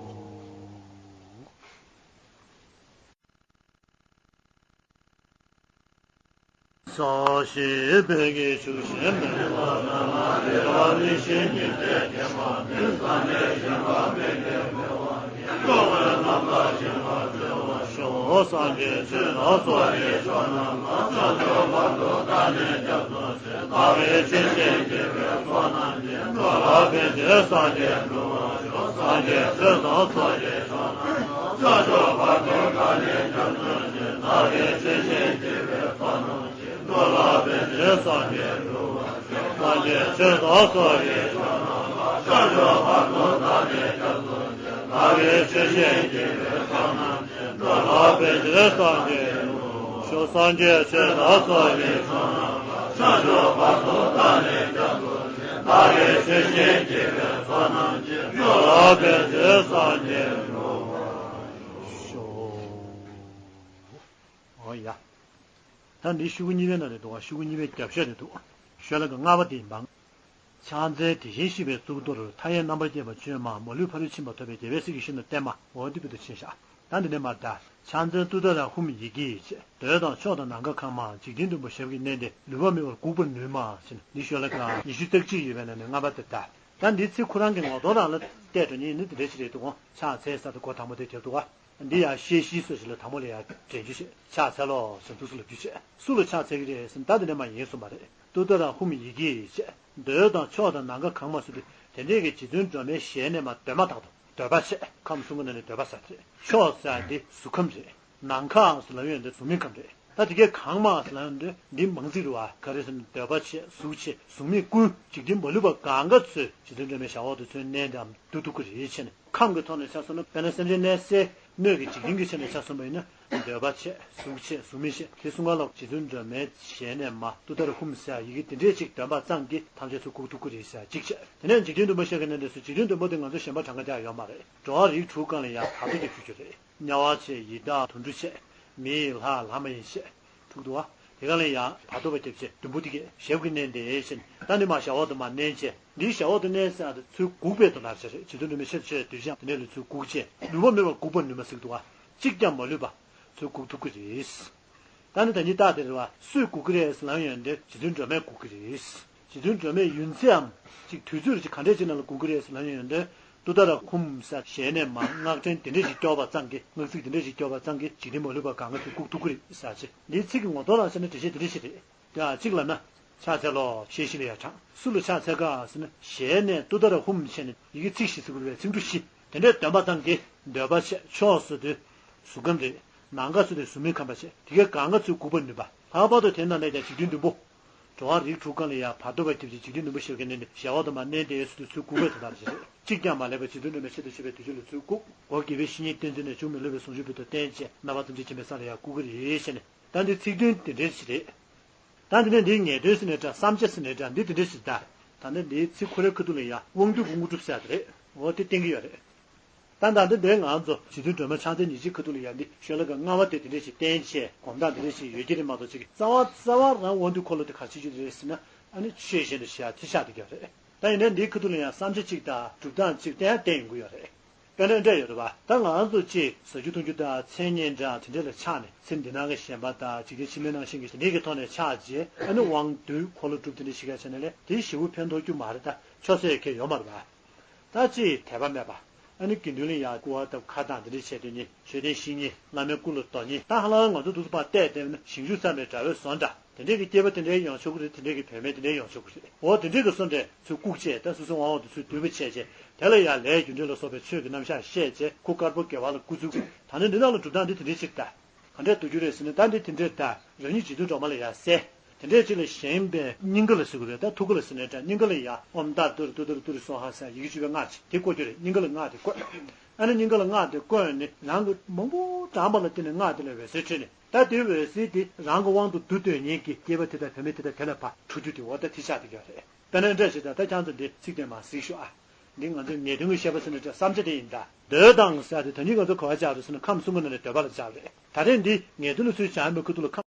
།སོ་ཞེས་བོད་ཀྱི་ཆུ་ཤེལ་མེ་ཏོག་ལ། ལ་ལ་རེ་རེ་ལ་ནི་ཤེས་ཉིད་ལས་སྐྱེས་པ་ནི། ས་གནས་གཞན་པ་མེད་པའི་མེ་དབང་གིས། འགྲོ་བའི་རྣམ་ཐར་གཞན་ལ་འཚོལ་བར་ཤོག །སངས་རྒྱས་ཆོས་དང་ཚོགས་ཀྱི་མཆོག་རྣམས་ལ། བྱང་ཆུབ་བར་དུ་བདག་ནི་སྐྱབས་སུ་མཆི། བདག་གིས་ཆོས་བཞིན་བགྱིས་པའི་ཚོགས་རྣམས་ཀྱིས། འགྲོ་ལ་ཕན་ཕྱིར་སངས་རྒྱས་འགྲུབ་པར་ཤོག །སངས་རྒྱས་ཆོས་དང་ཚོགས་ཀྱི་མཆོག་རྣམས་ལ། བྱང་ཆུབ་བར་དུ་བདག་ནི་སྐྱབས་སུ་མཆི། བདག་གིས་ཆོས་བཞིན་བགྱིས་པའི་ཚོགས་རྣམས་ཀྱིས། འགྲོ་ལ་ཕན་ཕྱིར་སངས་རྒྱས་འགྲུབ་པར་ཤོག །སངས་རྒྱས་ཆོས་དང་ཚོགས་ཀྱི་མཆོག་རྣམས་ལ། བྱང་ཆུབ་བར་དུ་བདག་ནི་སྐྱབས་སུ་མཆི། བདག་གིས་ཆོས་བཞིན་བགྱིས་པའི་ཚོགས་རྣམས་ཀྱིས། འགྲོ་ལ་ཕན་ཕྱིར་སངས་རྒྱས་འགྲུབ་པར་ཤོག །སངས་རྒྱས་ཆོས་དང་ཚོགས་ཀྱི་མཆོག་རྣམས་ལ། བྱང་ཆུབ་བར་དུ་བདག་ནི་སྐྱབས་སུ་མཆི། བདག་གིས་ཆོས་བཞིན་བགྱིས་པའི་ཚོགས་རྣམས་ཀྱིས། འགྲོ་ལ་ཕན་ཕྱིར་སངས་རྒྱས་འགྲུབ་པར་ཤོག །འོ་ཡ། ད་འདི་ཤོག་གུ་གཉིས་པའི་ནང་ནས་འདུག་ག །ཤོག་གུ་གཉིས་པའི་རྒྱབ་ཤོག་ནས་འདུག །ཤོ་ལོ་ཀ་ལྔ་པ་དེ་ཡིན་པ། ཕྱག་འཚལ་དེ་བཞིན་གཤེགས་པའི་གཙུག་ཏོར། མཐའ་ཡས་རྣམ་པར་རྒྱལ་བ་བཅོས་མ། མ་ལུས་ཕ་རོལ་ཕྱིན་པ་ཐོབ་པའི། རྒྱལ་བའི་སྲས་ཀྱིས་ཤིན་ཏུ་བསྟེན་མ། འོ་འདི་བོད་དུ་ཕྱིན་བཞག །ད་འདི་ནས་མར་ད། ཕྱག་འཚལ་ཏུཏྟཱ་ར་ཧཱུྃ་ཡི་གེ་ཡིས་བྱས། འདོད་དང་ཕྱོགས་དང་ནམ་མཁའ་གང་མང་། འཇིག་རྟེན་བདུན་པོ་ཞབས་ཀྱིས་མནན་ཏེ། ལུས་པ་མེད་པར་འགུགས་པར་ནུས་མ་ཟེར་ནས། འདི་ཤོ་ལོ་ཀ་ཉི་ཤུ་རྩ་གཅིག་ཡོད་པའི་ནང་ནས་ལྔ་པ་དེ་ད། ད་འདིའི་ཚིག་ཁོ་རང་གི་ངོ་གདོང་རང་ལ་བལྟས་འགྲོ་ཉིན་ནི་འདི་འདྲ་ཞིག་རེད་འདུག །ཕྱག་འཚལ་ཟེར་དུས་མགོ་དང་པོ་དེ་རྒྱབ་འདུག་ག །འདི་ཡང་བཤད་གཞི་སོ་ཞིག་ལ་དང་པོ་ལ་ཡང་དྲན་རྒྱུ་བྱས། ཕྱག་འཚལ་ལོ་ཟེར་འདུག་སེ་ལབ་རྒྱུ་བྱས། སུ་ལ་ཕྱག་འཚལ་གྱི་རེད་ཟེར་ན་ད་འདི་ནས་མར་ཡིན་གསུངས་པ་རེད། ཏུཏྟཱ་ར་ཧཱུྃ་ཡི་གེ་ཡིས་བྱས། འདོད་དང་ཕྱོགས་དང་ནམ་མཁའ་གང་མང་ཟེར་དུས་དེ་འདྲས་ཀྱི་རྗེ་བཙུན་སྒྲོལ་མའི་ཞལ་ནས་མར་འདོན་མ་ཐག་ཏུ་འདོད་པ་བྱས། ཁམས་གསུམ་གྱི་ནང་ནས་འདོད་པ་ཟེར་དེ་རེད། ཕྱོགས་ཟེར་འདི་གཟུགས་ཁམས་རེད། ནམ་མཁའ་ཟེར་ལབ་ཡོང་དུས་གཟུགས་མེད་ཁམས་རེད། ད་དེ་གའི་གང་མང་ཟེར་ལབ་ཡོང་དུས་འདི་མང་ཚིག་རེད་བ། ག་རེ་ཟེར་ན་འདོད་པ་བྱས། གཟུགས་བྱས། གཟུགས་མེད་ཀུན། འཇིག་རྟེན་མ་ལུས་པ་གང་ག་ཚོའི་རྗེ་བཙུན་སྒྲོལ་མའི་ཞབས་འོག་ཏུ་ཚུར་མནན་ཏེའམ་བསྡུ་ཐུབ་ཀྱི་རེད་བྱས་ནས། ཁམས་ཀྱི་ཐོག་ནས་ཆ་མཚོན་ན། དཔེར་ན་སེམས་ཅན་གནས་སའི་སྣོད་ཀྱི་འཇིག་རྟེན་གྱི་ཆ་ནས་ཆ་མཚོན་པ་ཡིན་ན། འདོད་པ་བྱས། གཟུགས་བྱས། གཟུགས་མེད་བྱས། དེ་གསུམ་ཀ་ལ་རྗེ་བཙུན་སྒྲོལ་མའི་ཞལ་ནས་མར་ཏུཏྟཱ་ར་ཧཱུྃ་ཟེར་ཡི་གེ་དེ་འདྲས་ཅིག་འདོན་པ་ཙམ་གྱིས་ཐམས་ཅད་ཚུར་བཀུག་ཐུབ་ཀྱི་རེད་ཟེར་གཅིག་བྱས། དེ་ནས་འཇིག་རྟེན་བདུན་པོ་ཤར་གྱི་གནས་འདི་སུ། འཇིག་རྟེན་བདུན་པོ་དེ་ང་ཚོ་གཞན་པ་གྲངས་ཀ་རྒྱག་ཡོད་མ་རེད། འགྲོ་བ་རིགས་དྲུག་སྒང་ལ་ཡང་བར་དོ་དེ་ཞུ་རྒྱུ་རེད། དམྱལ་བ་བྱས། ཡི་དྭགས་དུད་འགྲོ་བྱས། མི་ཡི་ལྷ། ལྷ་མ་ཡིན་བྱས། དྲུག་འདུག་བ། དེ་ག་ལ་ཡང་བར་དོ་བ་རྒྱབ་བྱས་བདུན་པོ་དེ་གས་ཞབས་ཀྱིས་མནན་ཏེ་ཟེར་ནས། ད་འདི་མར་ཞབས་འོག་ཏུ་མར་མནན་བྱས། འདིའི་ཞབས་འོག་ཏུ་མནན་ཟེར་ཡག་དེ་ཚུར་འགུག་པའི་དོན་དག་ཆེ་རེད། རྗེ་བཙུན་སྒྲོལ་མའི་ཆེད་དུ་ཆེད་དུ་ཡང་དེ་འདྲས་ལ་ཚུར་འགུག་བྱས། ལུས་པ་མེད་པར་འགུགས་པར་ནུས་མ་ཟེར་གྱི་འདུག་བ། གཅིག་ཀྱང་མ་ལུས་པ་ཚུར་འགུག་ཐུབ་ཀྱི་རེད། ད་ནི་ད་ཉིད་རྟགས་དེ་རེད་བ། སུས་འགུག་གི་རེད་ཟེར་ལབ་ཡོང་དུས་རྗེ་བཙུན་སྒྲོལ་མས་འགུག་གི་རེད། རྗེ་བཙུན་སྒྲོལ་མས་ཡུན་ཚད་འམ་ཅིག་དུས་ཚོད་ཅིག་ག་འདྲས་ཅིག་ནང་ལ་འགུག་གི་རེད་ཟེར་ལབ་ཡོང་དུས། ཏུཏྟཱ་ར་ཧཱུྃ་ཟེར་ཞལ་ནས་མར་སྔགས་ཕྲེང་དེ་འདྲས་ཅིག་སྐྱོར་བ་ཙམ་གྱིས། སྔགས་ཚིག་དེ་འདྲས་ཅིག་སྐྱོར་བ་ཙམ་གྱིས་འཇིག་རྟེན་མ་ལུས་པ་གང་ག་ཚུར་འགུག་ཐུབ་ཀྱི་རེད་ཟེར་བྱས། འདིའི་ཚིག་གི་ངོ་གདོང་རང་བཤད་ན་འགྲེལ་བཤད་དེ་འདྲས་ཞིག་རེད། དེ་ཡང་གཅིག་ལབ་ན། ཕྱག་འཚལ་ལོ། བཤད་གཞི་ལ་ཡང་དྲངས། སུ་ལ་ཕྱག་འཚལ་ག་ཟེར་ན། ཞལ་ནས་ཏུཏྟཱ་ར་ཧཱུྃ་བྱས་ནས་ཡི་གེ་ཚིག་བཞི་ཟེར་དགོས་པའི་ཚིག་འབྲུ་བཞི་དེ་འདྲས་འདོན་པ་ཙམ་གྱིས་འདོད་པ་བྱས། ཕྱོགས་ཟེར་དུས་གཟུགས་ཁམས་རེད། ནམ་མཁའ་ཟེར་དུས་གཟུགས་མེད་ཁམས་པ་བྱས། དེ་གས་གང་ག་ཚུར་འགུག་པར་ནུས་པ། ལྷག་པར་དུ་དེ་ནང་ནས་ཀྱང་འཇིག་རྟེན་བདུན་པོ། འགྲོ་བ་རིགས་དྲུག་སྒང་ལ་ཡང་བར་དོ་བ་རྒྱབ་ཅིང་འཇིག་རྟེན་བདུན་པོ་ཞབས་ཀྱིས་མནན་ཏེ་ཞབས་འོག་ཏུ་མར་མནན་ཏེ་ཟེར་དུས་ཚུར་འགུག་པའི་དོན་དག་ཅིག་རེད། གཅིག་ཀྱང་མ་ལུས་པ་རྗེ་བཙུན་སྒྲོལ་མའི་ཆེད་དུ་མཆོད་པའི་དུས་མཆོད་ལ་ཚུར་འགུག་གོ་དགེ་བའི་བཤེས་གཉེན་བསྟེན་ཚུལ་ནས་འབྱུང་མི་ལུས་པའི་ཟུང་འཇུག་བོད་དུ་བསྟན་བྱས་རྣམ་པ་ཐམས་ཅད་མཁྱེན་པའི་ས་ལ་ཡང་བཀུག་གི་རེད་ཟེར་ནས། ད་འདི་ཚིག་དོན་དེ་འདྲའི་ཞིག་རེད། ད་འདི་ནས་འདིའི་ངེས་དོན་ཟེར་ནའི་འདྲ། བསམ་བྱ་ཟེར་ནའི་འདྲ། འདི་དེ་འདྲའི་ཞིག་ད། ད་ནི་འདིའི་ཚིག་ཁོ་རའི་ཁ་ཐུག་ལ་ཡང་དབང་སྡུད་ཀྱི་དངོས་གྲུབ་ཟེར་ཡག་དེ་རེད། འོ་དེ་བསྟན་གྱི་ཡོད་རེད། ད་ད་འདི་འདྲའི་ང་ཚོ་རྗེ་བཙུན་སྒྲོལ་མ་ཕྱག་འཚལ་ཉེར་གཅིག་ཁ་ཐུག་ལ་ཡང་འདི་ཤོ་ལོ་ཀ་ལྔ་པ་དེ་དེ་འདྲའི་ཞིག་བསྟན་བྱས་སྒོམ་སྟངས་དེ་འདྲའི་ཞིག་ཡོད་ཀྱི་རེད་མ་གཏོགས། ཅིག་རྩ་བ་རྩ་བ་རང་དབང་སྡུད་འཁོར་ལོ་དེ་ག་རེ་བྱེད་རྒྱུ་རེད་ཟེར་ན། ཨ་ནི་ཆོས་གཞན་དུ་བཤད་ཡག་དེ་ཆགས་བསྡད་ཀྱི་ཡོད་རེད། ད་ཡིན་ནའི་འདིའི་ཁ་ཐུག་ལ་ཡང་བསམ་བྱ་གཅིག་དང་སྒྲུབ་སྟངས་གཅིག་བསྟན་ཡང་བསྟན་ཡོང་གི་ཡོད་རེད། དཔེར་ན་འདྲ་ཡོད་རེད་བ། ད་ང་ཚོ་ཅིག་ཟ་རྒྱུ་འཐུང་རྒྱུ་དང་མཚན་ཉིད་འདྲ་དེ་འདྲ་ལ་ཆགས་ནས། ཚེ་འདི་སྣང་གི་ཞེན་པ་དང་འཇིག་རྟེན་ཕྱི་མའི་སྣང་ཞེན་གྱི་དེ་འདྲའི་གི་ཐོག་ནས་ཆགས་རྗེས། ཨ་ནི་དབང་སྡུད་འཁོར་ལོ་སྒྲུབ་དེ་འདྲ་ཞིག་ག་བྱས་ན་ལས་དེའི་ཞེ་པོ་ཕན་ཐོགས་རྒྱུ་མ་རེད། ད་ཆོག་ས་ཡོད་ཁེལ་ཡོད་མ་རེད་བ། ད་ཅིག་དད་པ་མེད་པ། ཨ་ནི་དགེ་འདུན་ལ་ཡ་སྐུར་བ་དང་ཁ་གདངས་དེ་འདྲས་བྱས་དུས་ནི་མཆོད་རྟེན་བཤིག་མཁན། བླ་མའི་སྐུ་ལ་བརྡབ་མཁན། ད་ཧ་ལམ་ང་ཚོ་འདུག་སེ་ཕར་བལྟས་བལྟས་ན་ཞིང་ཆུ་བསམ་པའི་དགྲ་བོའི་བཟོ་འདྲ། དེ་འདྲས་ཀྱི་སྐྱེས་པ་དེ་འདྲའི་ཡོང་ཆོག་གི་རེད། དེ་འདྲས་ཀྱི་བུད་མེད་དེ་འདྲས་ཡོང་ཆོག་གི་རེད། འོ་དེ་འདྲས་ཀྱི་བཟོ་འདྲས་ཚུར་བཀུག་བྱས། ད་སོ་སོའི་དབང་འོག་ཏུ་ཚུར་བསྡུས་པ་བྱས་བྱས། དེ་ལ་ཡ་ལས་རྒྱུ་འབྲས་ལ་སོགས་པའི་ཆོས་ཀྱི་རྣམ་གཞག་བཤད་བྱས། ཁོ་དཀར་པོ་དགེ་བ་ལ་སྐུ་བཙུགས། ད་ནི་འདི་དག་ལ་གྲུབ་སྟངས་འདི་དེ་འདྲས་ཅིག་ལྟ། ག་འདྲས་བསྡུ་རྒྱུ་རེད་ཟེར་ན། ད་འདི་དེ་འདྲས་ད་རང་ཉིད་འཇིག་རྟེན་སྒྲོན་མ་ལ་ཡ་གསལ། དེ་འདྲས་ཅིག་ལ་བཞེངས་པའི་སྙིང་ག་ལ་ཟེར་དགོས་རེད། ད་ཐུགས་ཀ་ལ་ཟེར་ནའི་འདྲ། སྙིང་ག་ལ་ཡ་ཨོཾ་བཛྲ་ཏུ་རེ་ཏུ་ཏུ་རེ་ཏུ་རེ་སྭཱ་ཧཱ་ཟེར་ཡི་གེ་བཅུ་པའི་སྔགས་ཅིག་དེ་བཀོད་རྒྱུ་རེད། སྙིང་ག་ལ་སྔགས་དེ་བཀོད། ཨ་ནི་སྙིང་ག་ལ་སྔགས་དེ་བཀོད་ནས་རང་གི་མང་པོ་བགྲངས་པ་ལ་བརྟེན་ནས་སྔགས་དེ་ལ་འོད་ཟེར་འཕྲོས་ནས། ད་དེའི་འོད་ཟེར་དེ་རང་གི་དབང་དུ་བསྡུ་འདོད་མཁན་གྱི་སྐྱེས་པ་དེ་དང་བུད་མེད་དེ་དག་དེ་ལ་ཕར་འཕྲོ་རྒྱུ་དེ། འོ་ད་དེ་ཆགས་བསྡད་ཡོད་རེད། དཔེར་ན་འདྲ་ཞིག་ད་ལྟ་ཁྱེད་ཚོ་འདི་ཚིག་དེ་མར་གཟིགས་ཤོག་ཨ། འདི་ང་ཚོའི་ངེས་དོན་གྱི་བཤད་པ་ཟེར་ནའི་འདྲ། བསམ་བྱ་དེ་ཡིན་ད། འདོད་དང་ཟེར་དེ་ད་ནི་ང་ཚོ་ག་པར་སྦྱར་རེད་ཟེར་ན་ཁམས་གསུམ་གྱི་ནང་ནས་འདོད་པ་ལ་སྦྱར་རེད། ད་རེས་འདི་ངེས་དོན་ལ་ཚུར་སྦྱར་མི་ཁུ་ཐུག་ལ་ཁམས།